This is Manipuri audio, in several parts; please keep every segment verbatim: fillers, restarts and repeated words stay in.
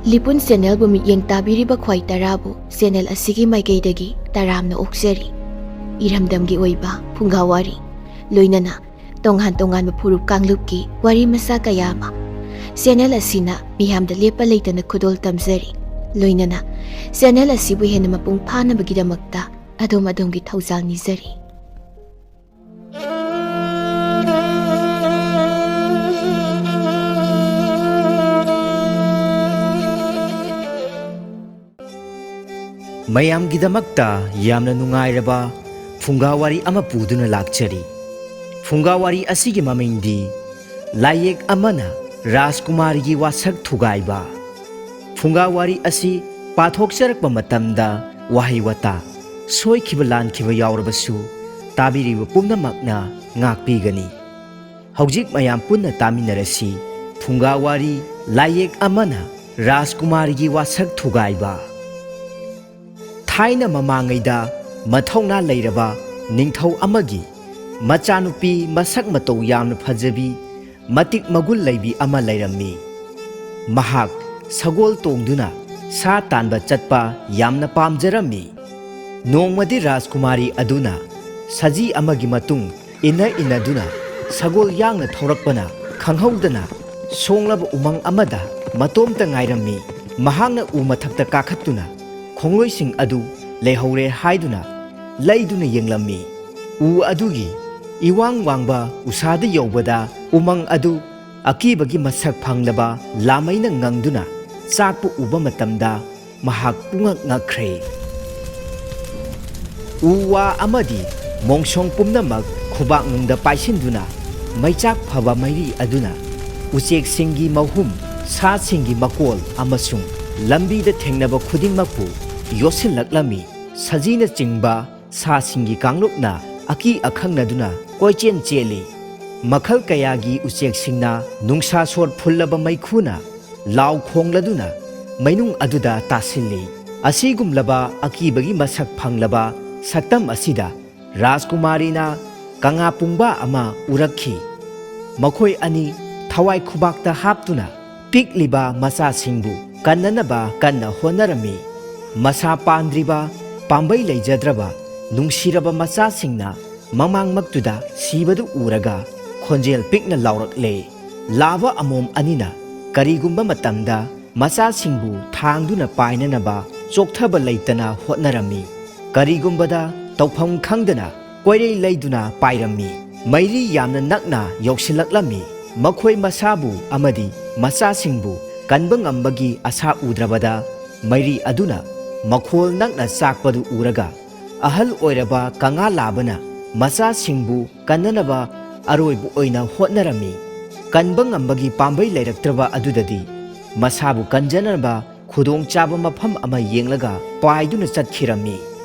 ꯂꯤꯄꯨꯟ ꯆꯦꯅꯦꯜꯕꯨ ꯃꯤꯠꯌꯦꯡ ꯇꯥꯕꯤꯔꯤꯕ ꯈ꯭ꯋꯥꯏ ꯇꯔꯥꯕꯨ ꯆꯦꯅꯦꯜ ꯑꯁꯤꯒꯤ ꯃꯥꯏꯀꯩꯗꯒꯤ ꯇꯔꯥꯝꯅ ꯑꯣꯛꯆꯔꯤ꯫ ꯏꯔꯝꯗꯝꯒꯤ ꯑꯣꯏꯕ ꯐꯨꯡꯒꯥ ꯋꯥꯔꯤ, ꯂꯣꯏꯅꯅ ꯇꯣꯉꯥꯟ ꯇꯣꯉꯥꯟꯕ ꯐꯨꯔꯨꯞ ꯀꯥꯡꯂꯨꯞꯀꯤ ꯋꯥꯔꯤ ꯃꯆꯥ ꯀꯌꯥ ꯑꯃ ꯆꯦꯅꯦꯜ ꯑꯁꯤꯅ ꯃꯤꯌꯥꯝꯗ ꯂꯦꯞꯄ ꯂꯩꯇꯅ ꯈꯨꯗꯣꯜ ꯇꯝꯖꯔꯤ꯫ ꯂꯣꯏꯅꯅ ꯆꯦꯅꯦꯜ ꯑꯁꯤꯕꯨ ꯍꯦꯟꯅ ꯃꯄꯨꯡ ꯐꯥꯅꯕꯒꯤꯗꯃꯛꯇ ꯑꯗꯣꯝ ꯑꯗꯣꯝꯒꯤ ꯊꯧꯖꯥꯜ ꯅꯤꯖꯔꯤ꯫ ꯃꯌꯥꯝꯒꯤꯗꯃꯛꯇ ꯌꯥꯝꯅ ꯅꯨꯡꯉꯥꯏꯔꯕ ꯐꯨꯡꯒꯥ ꯋꯥꯔꯤ ꯑꯃ ꯄꯨꯗꯨꯅ ꯂꯥꯛꯆꯔꯤ꯫ ꯐꯨꯡꯒꯥ ꯋꯥꯔꯤ ꯑꯁꯤꯒꯤ ꯃꯃꯤꯡꯗꯤ ꯂꯥꯏꯌꯦꯛ ꯑꯃꯅ ꯔꯥꯖꯀꯨꯃꯥꯔꯤꯒꯤ ꯋꯥꯁꯛ ꯊꯨꯒꯥꯏꯕ꯫ ꯐꯨꯡꯒꯥ ꯋꯥꯔꯤ ꯑꯁꯤ ꯄꯥꯊꯣꯛꯆꯔꯛꯄ ꯃꯇꯝꯗ ꯋꯥꯍꯩ ꯋꯥꯇꯥ ꯁꯣꯏꯈꯤꯕ ꯂꯥꯟꯈꯤꯕ ꯌꯥꯎꯔꯕꯁꯨ ꯇꯥꯕꯤꯔꯤꯕ ꯄꯨꯝꯅꯃꯛꯅ ꯉꯥꯛꯄꯤꯒꯅꯤ꯫ ꯍꯧꯖꯤꯛ ꯃꯌꯥꯝ ꯄꯨꯟꯅ ꯇꯥꯃꯤꯟꯅꯔꯁꯤ꯫ ꯐꯨꯡꯒꯥ ꯋꯥꯔꯤ ꯂꯥꯏꯌꯦꯛ ꯑꯃꯅ ꯔꯥꯖꯀꯨꯃꯥꯔꯤꯒꯤ ꯋꯥꯁꯛ ꯊꯨꯒꯥꯏꯕ꯫ ꯊꯥꯏꯅ ꯃꯃꯥꯡꯉꯩꯗ ꯃꯊꯧꯅꯥ ꯂꯩꯔꯕ ꯅꯤꯡꯊꯧ ꯑꯃꯒꯤ ꯃꯆꯥꯅꯨꯄꯤ ꯃꯁꯛ ꯃꯇꯧ ꯌꯥꯝꯅ ꯐꯖꯕꯤ, ꯃꯇꯤꯛ ꯃꯒꯨꯟ ꯂꯩꯕꯤ ꯑꯃ ꯂꯩꯔꯝꯃꯤ꯫ ꯃꯍꯥꯛ ꯁꯒꯣꯜ ꯇꯣꯡꯗꯨꯅ ꯁꯥ ꯇꯥꯟꯕ ꯆꯠꯄ ꯌꯥꯝꯅ ꯄꯥꯝꯖꯔꯝꯃꯤ꯫ ꯅꯣꯡꯃꯗꯤ ꯔꯥꯖꯀꯨꯃꯥꯔꯤ ꯑꯗꯨꯅ ꯁꯖꯤ ꯑꯃꯒꯤ ꯃꯇꯨꯡ ꯏꯟꯅ ꯏꯟꯅꯗꯨꯅ ꯁꯒꯣꯜ ꯌꯥꯡꯅ ꯊꯧꯔꯛꯄꯅ ꯈꯪꯍꯧꯗꯅ ꯁꯣꯡꯂꯕ ꯎꯃꯪ ꯑꯃꯗ ꯃꯇꯣꯝꯇ ꯉꯥꯏꯔꯝꯃꯤ꯫ ꯃꯍꯥꯛꯅ ꯎ ꯃꯊꯛꯇ ꯀꯥꯈꯠꯇꯨꯅ ꯈꯣꯡꯂꯣꯏꯁꯤꯡ ꯑꯗꯨ ꯂꯩꯍꯧꯔꯦ ꯍꯥꯏꯗꯨꯅ ꯂꯩꯗꯨꯅ ꯌꯦꯡꯂꯝꯃꯤ꯫ ꯎ ꯑꯗꯨꯒꯤ ꯏꯋꯥꯡ ꯋꯥꯡꯕ ꯎꯁꯥꯗ ꯌꯧꯕꯗ ꯎꯃꯪ ꯑꯗꯨ ꯑꯀꯤꯕꯒꯤ ꯃꯁꯛ ꯐꯪꯂꯕ ꯂꯥꯃꯩꯅ ꯉꯪꯗꯨꯅ ꯆꯥꯛꯄ ꯎꯕ ꯃꯇꯝꯗ ꯃꯍꯥꯛ ꯄꯨꯡꯉꯛ ꯉꯛꯈ꯭ꯔꯦ꯫ ꯎ ꯋꯥ ꯑꯃꯗꯤ ꯃꯣꯡꯁꯣꯡ ꯄꯨꯝꯅꯃꯛ ꯈꯨꯕꯥꯛꯅꯨꯡꯗ ꯄꯥꯏꯁꯤꯟꯗꯨꯅ ꯃꯩꯆꯥꯛ ꯐꯕ ꯃꯩꯔꯤ ꯑꯗꯨꯅ ꯎꯆꯦꯛꯁꯤꯡꯒꯤ ꯃꯍꯨꯝ, ꯁꯥꯁꯤꯡꯒꯤ ꯃꯀꯣꯜ ꯑꯃꯁꯨꯡ ꯂꯝꯕꯤꯗ ꯊꯦꯡꯅꯕ ꯈꯨꯗꯤꯡꯃꯛꯄꯨ ꯌꯣꯠꯁꯤꯜꯂꯛꯂꯝꯃꯤ꯫ ꯁꯖꯤꯅꯆꯤꯡꯕ ꯁꯥꯁꯤꯡꯒꯤ ꯀꯥꯡꯂꯨꯞꯅ ꯑꯀꯤ ꯑꯈꯪꯅꯗꯨꯅ ꯀꯣꯏꯆꯦꯟ ꯆꯦꯜꯂꯤ꯫ ꯃꯈꯜ ꯀꯌꯥꯒꯤ ꯎꯆꯦꯛꯁꯤꯡꯅ ꯅꯨꯡꯁꯥ ꯁꯣꯔ ꯐꯨꯜꯂꯕ ꯃꯩꯈꯨꯅ ꯂꯥꯎ ꯈꯣꯡꯂꯗꯨꯅ ꯃꯩꯅꯨꯡ ꯑꯗꯨꯗ ꯇꯥꯁꯤꯜꯂꯤ꯫ ꯑꯁꯤꯒꯨꯝꯂꯕ ꯑꯀꯤꯕꯒꯤ ꯃꯁꯛ ꯐꯪꯂꯕ ꯁꯛꯇꯝ ꯑꯁꯤꯗ ꯔꯥꯖꯀꯨꯃꯥꯔꯤꯅ ꯀꯪꯂꯥ ꯄꯨꯡꯕꯥ ꯑꯃ ꯎꯔꯛꯈꯤ꯫ ꯃꯈꯣꯏ ꯑꯅꯤ ꯊꯋꯥꯏ ꯈꯨꯕꯥꯛꯇ ꯍꯥꯞꯇꯨꯅ ꯄꯤꯛꯂꯤꯕ ꯃꯆꯥꯁꯤꯡꯕꯨ ꯀꯟꯅꯅꯕ ꯀꯟꯅ ꯍꯣꯠꯅꯔꯝꯃꯤ꯫ ꯃꯁꯥ ꯄꯥꯟꯗ꯭ꯔꯤꯕ, ꯄꯥꯝꯕꯩ ꯂꯩꯖꯗ꯭ꯔꯕ, ꯅꯨꯡꯁꯤꯔꯕ ꯃꯆꯥꯁꯤꯡꯅ ꯃꯃꯥꯡꯃꯛꯇꯨꯗ ꯁꯤꯕꯗꯨ ꯎꯔꯒ ꯈꯣꯟꯖꯦꯜ ꯄꯤꯛꯅ ꯂꯥꯎꯔꯛꯂꯦ꯫ ꯂꯥꯕ ꯑꯃꯣꯝ ꯑꯅꯤꯅ ꯀꯔꯤꯒꯨꯝꯕ ꯃꯇꯝꯗ ꯃꯆꯥꯁꯤꯡꯕꯨ ꯊꯥꯡꯗꯨꯅ ꯄꯥꯏꯅꯅꯕ ꯆꯣꯛꯊꯕ ꯂꯩꯇꯅ ꯍꯣꯠꯅꯔꯝꯃꯤ꯫ ꯀꯔꯤꯒꯨꯝꯕꯗ ꯇꯧꯐꯝ ꯈꯪꯗꯅ ꯀꯣꯏꯔꯩ ꯂꯩꯗꯨꯅ ꯄꯥꯏꯔꯝꯃꯤ꯫ ꯃꯩꯔꯤ ꯌꯥꯝꯅ ꯅꯛꯅ ꯌꯧꯁꯤꯜꯂꯛꯂꯝꯃꯤ꯫ ꯃꯈꯣꯏ ꯃꯁꯥꯕꯨ ꯑꯃꯗꯤ ꯃꯆꯥꯁꯤꯡꯕꯨ ꯀꯟꯕ ꯉꯝꯕꯒꯤ ꯑꯁꯥ ꯎꯗ꯭ꯔꯕꯗ, ꯃꯩꯔꯤ ꯑꯗꯨꯅ ꯃꯈꯣꯜ ꯅꯛꯅ ꯆꯥꯛꯄꯗꯨ ꯎꯔꯒ, ꯑꯍꯜ ꯑꯣꯏꯔꯕ ꯀꯪꯉꯥ ꯂꯥꯕꯅ ꯃꯆꯥꯁꯤꯡꯕꯨ ꯀꯟꯅꯅꯕ ꯑꯔꯣꯏꯕ ꯑꯣꯏꯅ ꯍꯣꯠꯅꯔꯝꯃꯤ꯫ ꯀꯟꯕ ꯉꯝꯕꯒꯤ ꯄꯥꯝꯕꯩ ꯂꯩꯔꯛꯇ꯭ꯔꯕ ꯑꯗꯨꯗꯗꯤ, ꯃꯁꯥꯕꯨ ꯀꯟꯖꯅꯕ ꯈꯨꯗꯣꯡꯆꯥꯕ ꯃꯐꯝ ꯑꯃ ꯌꯦꯡꯂꯒ ꯄꯥꯏꯗꯨꯅ ꯆꯠꯈꯤꯔꯝꯃꯤ꯫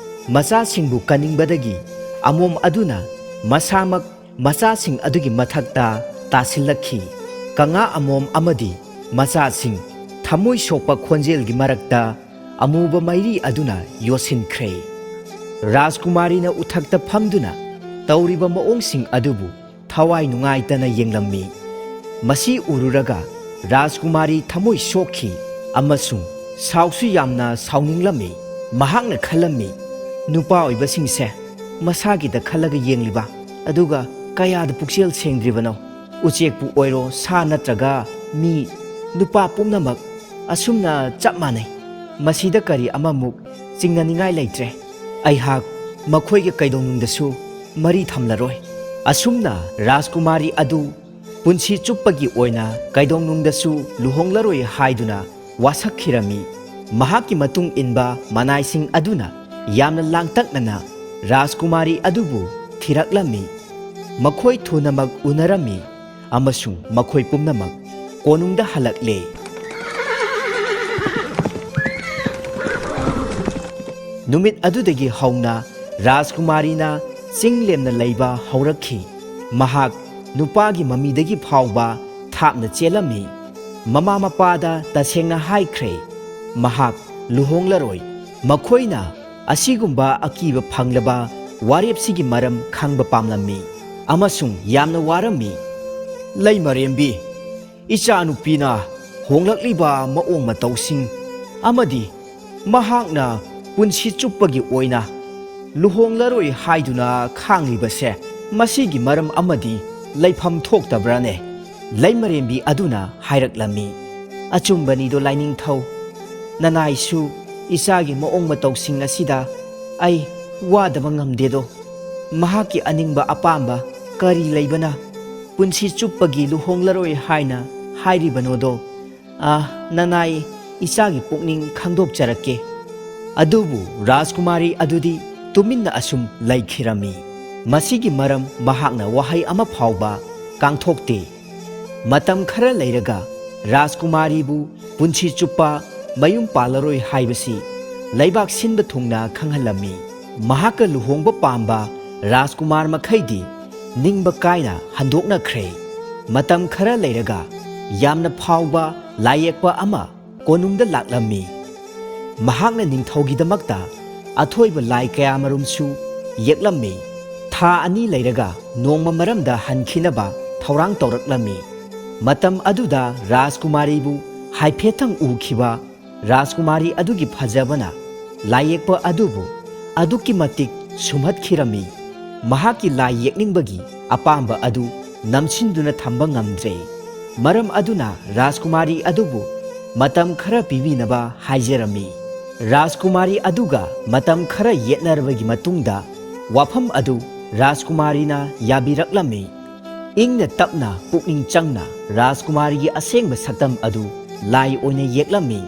ꯃꯆꯥꯁꯤꯡꯕꯨ ꯀꯟꯅꯤꯡꯕꯗꯒꯤ ꯑꯃꯣꯝ ꯑꯗꯨꯅ ꯃꯁꯥꯃꯛ ꯃꯆꯥꯁꯤꯡ ꯑꯗꯨꯒꯤ ꯃꯊꯛꯇ ꯇꯥꯁꯤꯜꯂꯛꯈꯤ꯫ ꯀꯪꯉꯥ ꯑꯃꯣꯝ ꯑꯃꯗꯤ ꯃꯆꯥꯁꯤꯡ ꯊꯃꯣꯏ ꯁꯣꯛꯄ ꯈꯣꯟꯖꯦꯜꯒꯤ ꯃꯔꯛꯇ ꯑꯃꯨꯕ ꯃꯩꯔꯤ ꯑꯗꯨꯅ ꯌꯣꯠꯁꯤꯟꯈ꯭ꯔꯦ꯫ ꯔꯥꯖꯀꯨꯃꯥꯔꯤꯅ ꯎꯊꯛꯇ ꯐꯝꯗꯨꯅ ꯇꯧꯔꯤꯕ ꯃꯑꯣꯡꯁꯤꯡ ꯑꯗꯨꯕꯨ ꯊꯋꯥꯏ ꯅꯨꯡꯉꯥꯏꯇꯅ ꯌꯦꯡꯂꯝꯃꯤ꯫ ꯃꯁꯤ ꯎꯔꯨꯔꯒ ꯔꯥꯖꯀꯨꯃꯥꯔꯤ ꯊꯃꯣꯏ ꯁꯣꯛꯈꯤ ꯑꯃꯁꯨꯡ ꯁꯥꯎꯁꯨ ꯌꯥꯝꯅ ꯁꯥꯎꯅꯤꯡꯂꯝꯃꯤ꯫ ꯃꯍꯥꯛꯅ ꯈꯜꯂꯝꯃꯤ, "ꯅꯨꯄꯥ ꯑꯣꯏꯕꯁꯤꯡꯁꯦ ꯃꯁꯥꯒꯤꯗ ꯈꯜꯂꯒ ꯌꯦꯡꯂꯤꯕ, ꯑꯗꯨꯒ ꯀꯌꯥꯗ ꯄꯨꯛꯆꯦꯜ ꯁꯦꯡꯗ꯭ꯔꯤꯕꯅꯣ? ꯎꯆꯦꯛꯄꯨ ꯑꯣꯏꯔꯣ, ꯁꯥ ꯅꯠꯇ꯭ꯔꯒ ꯃꯤ, ꯅꯨꯄꯥ ꯄꯨꯝꯅꯃꯛ ꯑꯁꯨꯝꯅ ꯆꯞ ꯃꯥꯟꯅꯩ꯫ ꯃꯁꯤꯗ ꯀꯔꯤ ꯑꯃꯃꯨꯛ ꯆꯤꯡꯅꯅꯤꯡꯉꯥꯏ ꯂꯩꯇ꯭ꯔꯦ꯫ ꯑꯩꯍꯥꯛ ꯃꯈꯣꯏꯒ ꯀꯩꯗꯧꯅꯨꯡꯗꯁꯨ ꯃꯔꯤ ꯊꯝꯂꯔꯣꯏ꯫" ꯑꯁꯨꯝꯅ ꯔꯥꯖꯀꯨꯃꯥꯔꯤ ꯑꯗꯨ ꯄꯨꯟꯁꯤ ꯆꯨꯞꯄꯒꯤ ꯑꯣꯏꯅ ꯀꯩꯗꯧꯅꯨꯡꯗꯁꯨ ꯂꯨꯍꯣꯡꯂꯔꯣꯏ ꯍꯥꯏꯗꯨꯅ ꯋꯥꯁꯛꯈꯤꯔꯝꯃꯤ꯫ ꯃꯍꯥꯛꯀꯤ ꯃꯇꯨꯡ ꯏꯟꯕ ꯃꯅꯥꯏꯁꯤꯡ ꯑꯗꯨꯅ ꯌꯥꯝꯅ ꯂꯥꯡꯇꯛꯅꯅ ꯔꯥꯖꯀꯨꯃꯥꯔꯤ ꯑꯗꯨꯕꯨ ꯊꯤꯔꯛꯂꯝꯃꯤ꯫ ꯃꯈꯣꯏ ꯊꯨꯅꯃꯛ ꯎꯅꯔꯝꯃꯤ ꯑꯃꯁꯨꯡ ꯃꯈꯣꯏ ꯄꯨꯝꯅꯃꯛ ꯀꯣꯅꯨꯡꯗ ꯍꯜꯂꯛꯂꯦ꯫ ꯅꯨꯃꯤꯠ ꯑꯗꯨꯗꯒꯤ ꯍꯧꯅ ꯔꯥꯖꯀꯨꯃꯥꯔꯤꯅ ꯆꯤꯡ ꯂꯦꯝꯅ ꯂꯩꯕ ꯍꯧꯔꯛꯈꯤ꯫ ꯃꯍꯥꯛ ꯅꯨꯄꯥꯒꯤ ꯃꯃꯤꯗꯒꯤ ꯐꯥꯎꯕ ꯊꯥꯞꯅ ꯆꯦꯜꯂꯝꯃꯤ꯫ ꯃꯃꯥ ꯃꯄꯥꯗ ꯇꯁꯦꯡꯅ ꯍꯥꯏꯈ꯭ꯔꯦ, ꯃꯍꯥꯛ ꯂꯨꯍꯣꯡꯂꯔꯣꯏ꯫ ꯃꯈꯣꯏꯅ ꯑꯁꯤꯒꯨꯝꯕ ꯑꯀꯤꯕ ꯐꯪꯂꯕ ꯋꯥꯔꯦꯞꯁꯤꯒꯤ ꯃꯔꯝ ꯈꯪꯕ ꯄꯥꯝꯂꯝꯃꯤ ꯑꯃꯁꯨꯡ ꯌꯥꯝꯅ ꯋꯥꯔꯝꯃꯤ꯫ "ꯂꯩꯃꯔꯦꯝꯕꯤ, ꯏꯆꯥꯅꯨꯄꯤꯅ ꯍꯣꯡꯂꯛꯂꯤꯕ ꯃꯑꯣꯡ ꯃꯇꯧꯁꯤꯡ ꯑꯃꯗꯤ ꯃꯍꯥꯛꯅ ꯄꯨꯟꯁꯤ ꯆꯨꯞꯄꯒꯤ ꯑꯣꯏꯅ ꯂꯨꯍꯣꯡꯂꯔꯣꯏ ꯍꯥꯏꯗꯨꯅ ꯈꯥꯡꯂꯤꯕꯁꯦ ꯃꯁꯤꯒꯤ ꯃꯔꯝ ꯑꯃꯗꯤ ꯂꯩꯐꯝ ꯊꯣꯛꯇꯕ꯭ꯔꯥꯅꯦ? ꯂꯩꯃꯔꯦꯝꯕꯤ ꯑꯗꯨꯅ ꯍꯥꯏꯔꯛꯂꯝꯃꯤ, "ꯑꯆꯨꯝꯕꯅꯤꯗꯣ ꯂꯥꯏꯅꯤꯡꯊꯧ, ꯅꯅꯥꯏꯁꯨ ꯏꯆꯥꯒꯤ ꯃꯑꯣꯡ ꯃꯇꯧꯁꯤꯡ ꯑꯁꯤꯗ ꯑꯩ ꯋꯥꯗꯕ ꯉꯝꯗꯦꯗꯣ꯫ ꯃꯍꯥꯛꯀꯤ ꯑꯅꯤꯡꯕ ꯑꯄꯥꯝꯕ ꯀꯔꯤ ꯂꯩꯕꯅ ꯄꯨꯟꯁꯤ ꯆꯨꯞꯄꯒꯤ ꯂꯨꯍꯣꯡꯂꯔꯣꯏ ꯍꯥꯏꯅ ꯍꯥꯏꯔꯤꯕꯅꯣꯗꯣ? ꯑꯥ, ꯅꯅꯥꯏ ꯏꯆꯥꯒꯤ ꯄꯨꯛꯅꯤꯡ ꯈꯪꯗꯣꯛꯆꯔꯛꯀꯦ꯫" ꯑꯗꯨꯕꯨ ꯔꯥꯖꯀꯨꯃꯥꯔꯤ ꯑꯗꯨꯗꯤ ꯇꯨꯃꯤꯟꯅ ꯑꯁꯨꯝ ꯂꯩꯈꯤꯔꯝꯃꯤ꯫ ꯃꯁꯤꯒꯤ ꯃꯔꯝ ꯃꯍꯥꯛꯅ ꯋꯥꯍꯩ ꯑꯃ ꯐꯥꯎꯕ ꯀꯥꯡꯊꯣꯛꯇꯦ꯫ ꯃꯇꯝ ꯈꯔ ꯂꯩꯔꯒ ꯔꯥꯖꯀꯨꯃꯥꯔꯤꯕꯨ ꯄꯨꯟꯁꯤ ꯆꯨꯞꯄ ꯃꯌꯨꯝ ꯄꯥꯜꯂꯔꯣꯏ ꯍꯥꯏꯕꯁꯤ ꯂꯩꯕꯥꯛ ꯁꯤꯟꯕ ꯊꯨꯡꯅ ꯈꯪꯍꯜꯂꯝꯃꯤ꯫ ꯃꯍꯥꯛꯀ ꯂꯨꯍꯣꯡꯕ ꯄꯥꯝꯕ ꯔꯥꯖꯀꯨꯃꯥꯔ ꯃꯈꯩꯗꯤ ꯅꯤꯡꯕ ꯀꯥꯏꯅ ꯍꯟꯗꯣꯛꯅꯈ꯭ꯔꯦ꯫ ꯃꯇꯝ ꯈꯔ ꯂꯩꯔꯒ ꯌꯥꯝꯅ ꯐꯥꯎꯕ ꯂꯥꯏꯌꯦꯛꯄ ꯑꯃ ꯀꯣꯅꯨꯡꯗ ꯂꯥꯛꯂꯝꯃꯤ꯫ ꯃꯍꯥꯛꯅ ꯅꯤꯡꯊꯧꯒꯤꯗꯃꯛꯇ ꯑꯊꯣꯏꯕ ꯂꯥꯏ ꯀꯌꯥꯃꯔꯨꯝꯁꯨ ꯌꯦꯛꯂꯝꯃꯤ꯫ ꯊꯥ ꯑꯅꯤ ꯂꯩꯔꯒ ꯅꯣꯡꯃ ꯃꯔꯝꯗ ꯍꯟꯈꯤꯅꯕ ꯊꯧꯔꯥꯡ ꯇꯧꯔꯛꯂꯝꯃꯤ꯫ ꯃꯇꯝ ꯑꯗꯨꯗ ꯔꯥꯖꯀꯨꯃꯥꯔꯤꯕꯨ ꯍꯥꯏꯐꯦꯠꯇꯪ ꯎꯈꯤꯕ ꯔꯥꯖꯀꯨꯃꯥꯔꯤ ꯑꯗꯨꯒꯤ ꯐꯖꯕꯅ ꯂꯥꯏꯌꯦꯛꯄ ꯑꯗꯨꯕꯨ ꯑꯗꯨꯛꯀꯤ ꯃꯇꯤꯛ ꯁꯨꯝꯍꯠꯈꯤꯔꯝꯃꯤ꯫ ꯃꯍꯥꯛꯀꯤ ꯂꯥꯏ ꯌꯦꯛꯅꯤꯡꯕꯒꯤ ꯑꯄꯥꯝꯕ ꯑꯗꯨ ꯅꯝꯁꯤꯟꯗꯨꯅ ꯊꯝꯕ ꯉꯝꯗ꯭ꯔꯦ꯫ ꯃꯔꯝ ꯑꯗꯨꯅ ꯔꯥꯖꯀꯨꯃꯥꯔꯤ ꯑꯗꯨꯕꯨ ꯃꯇꯝ ꯈꯔ ꯄꯤꯕꯤꯅꯕ ꯍꯥꯏꯖꯔꯝꯃꯤ꯫ ꯔꯥꯖꯀꯨꯃꯥꯔꯤ ꯑꯗꯨꯒ ꯃꯇꯝ ꯈꯔ ꯌꯦꯠꯅꯔꯕꯒꯤ ꯃꯇꯨꯡꯗ ꯋꯥꯐꯝ ꯑꯗꯨ ꯔꯥꯖꯀꯨꯃꯥꯔꯤꯅ ꯌꯥꯕꯤꯔꯛꯂꯝꯃꯤ꯫ ꯏꯪꯅ ꯇꯞꯅ ꯄꯨꯛꯅꯤꯡ ꯆꯪꯅ ꯔꯥꯖꯀꯨꯃꯥꯔꯤꯒꯤ ꯑꯁꯦꯡꯕ ꯁꯛꯇꯝ ꯑꯗꯨ ꯂꯥꯏ ꯑꯣꯏꯅ ꯌꯦꯛꯂꯝꯃꯤ꯫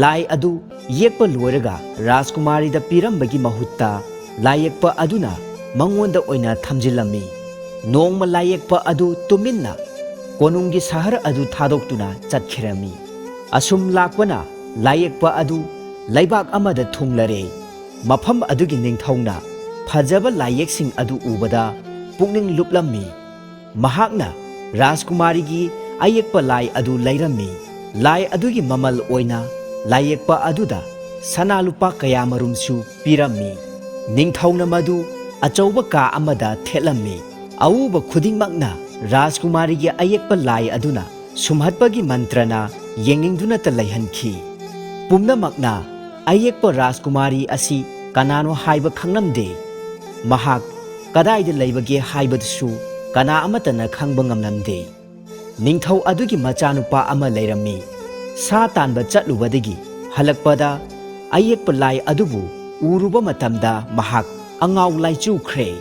ꯂꯥꯏ ꯑꯗꯨ ꯌꯦꯛꯄ ꯂꯣꯏꯔꯒ ꯔꯥꯖꯀꯨꯃꯥꯔꯤꯗ ꯄꯤꯔꯝꯕꯒꯤ ꯃꯍꯨꯠꯇ ꯂꯥꯏꯌꯦꯛꯄ ꯑꯗꯨꯅ ꯃꯉꯣꯟꯗ ꯑꯣꯏꯅ ꯊꯝꯖꯤꯜꯂꯝꯃꯤ꯫ ꯅꯣꯡꯃ ꯂꯥꯏꯌꯦꯛꯄ ꯑꯗꯨ ꯇꯨꯃꯤꯟꯅ ꯀꯣꯅꯨꯡꯒꯤ ꯁꯍꯔ ꯑꯗꯨ ꯊꯥꯗꯣꯛꯇꯨꯅ ꯆꯠꯈꯤꯔꯝꯃꯤ꯫ ꯑꯁꯨꯝ ꯂꯥꯛꯄꯅ ꯂꯥꯏꯌꯦꯛꯄ ꯑꯗꯨ ꯂꯩꯕꯥꯛ ꯑꯃꯗ ꯊꯨꯡꯂꯔꯦ꯫ ꯃꯐꯝ ꯑꯗꯨꯒꯤ ꯅꯤꯡꯊꯧꯅ ꯐꯖꯕ ꯂꯥꯏꯌꯦꯛꯁꯤꯡ ꯑꯗꯨ ꯎꯕꯗ ꯄꯨꯛꯅꯤꯡ ꯂꯨꯞꯂꯝꯃꯤ꯫ ꯃꯍꯥꯛꯅ ꯔꯥꯖꯀꯨꯃꯥꯔꯤꯒꯤ ꯑꯌꯦꯛꯄ ꯂꯥꯏ ꯑꯗꯨ ꯂꯩꯔꯝꯃꯤ꯫ ꯂꯥꯏ ꯑꯗꯨꯒꯤ ꯃꯃꯜ ꯑꯣꯏꯅ ꯂꯥꯏꯌꯦꯛꯄ ꯑꯗꯨꯗ ꯁꯅꯥ ꯂꯨꯄꯥ ꯀꯌꯥꯃꯔꯨꯝꯁꯨ ꯄꯤꯔꯝꯃꯤ꯫ ꯅꯤꯡꯊꯧꯅ ꯃꯗꯨ ꯑꯆꯧꯕ ꯀꯥ ꯑꯃꯗ ꯊꯦꯠꯂꯝꯃꯤ꯫ ꯑꯎꯕ ꯈꯨꯗꯤꯡꯃꯛꯅ ꯔꯥꯖꯀꯨꯃꯥꯔꯤꯒꯤ ꯑꯌꯦꯛꯄ ꯂꯥꯏ ꯑꯗꯨꯅ ꯁꯨꯝꯍꯠꯄꯒꯤ ꯃꯟꯇ꯭ꯔꯅ ꯌꯦꯡꯅꯤꯡꯗꯨꯅꯇ ꯂꯩꯍꯟꯈꯤ꯫ ꯄꯨꯝꯅꯃꯛꯅ ꯑꯌꯦꯛꯄ ꯔꯥꯖꯀꯨꯃꯥꯔꯤ ꯑꯁꯤ ꯀꯅꯥꯅꯣ ꯍꯥꯏꯕ ꯈꯪꯂꯝꯗꯦ꯫ ꯃꯍꯥꯛ ꯀꯗꯥꯏꯗ ꯂꯩꯕꯒꯦ ꯍꯥꯏꯕꯗꯨꯁꯨ ꯀꯅꯥ ꯑꯃꯠꯇꯅ ꯈꯪꯕ ꯉꯝꯂꯝꯗꯦ꯫ ꯅꯤꯡꯊꯧ ꯑꯗꯨꯒꯤ ꯃꯆꯥꯅꯨꯄꯥ ꯑꯃ ꯂꯩꯔꯝꯃꯤ꯫ ꯁꯥ ꯇꯥꯟꯕ ꯆꯠꯂꯨꯕꯗꯒꯤ ꯍꯜꯂꯛꯄꯗ ꯑꯌꯦꯛꯄ ꯂꯥꯏ ꯑꯗꯨꯕꯨ ꯎꯔꯨꯕ ꯃꯇꯝꯗ ꯃꯍꯥꯛ ꯑꯉꯥꯎ ꯂꯥꯏꯆꯨꯈ꯭ꯔꯦ꯫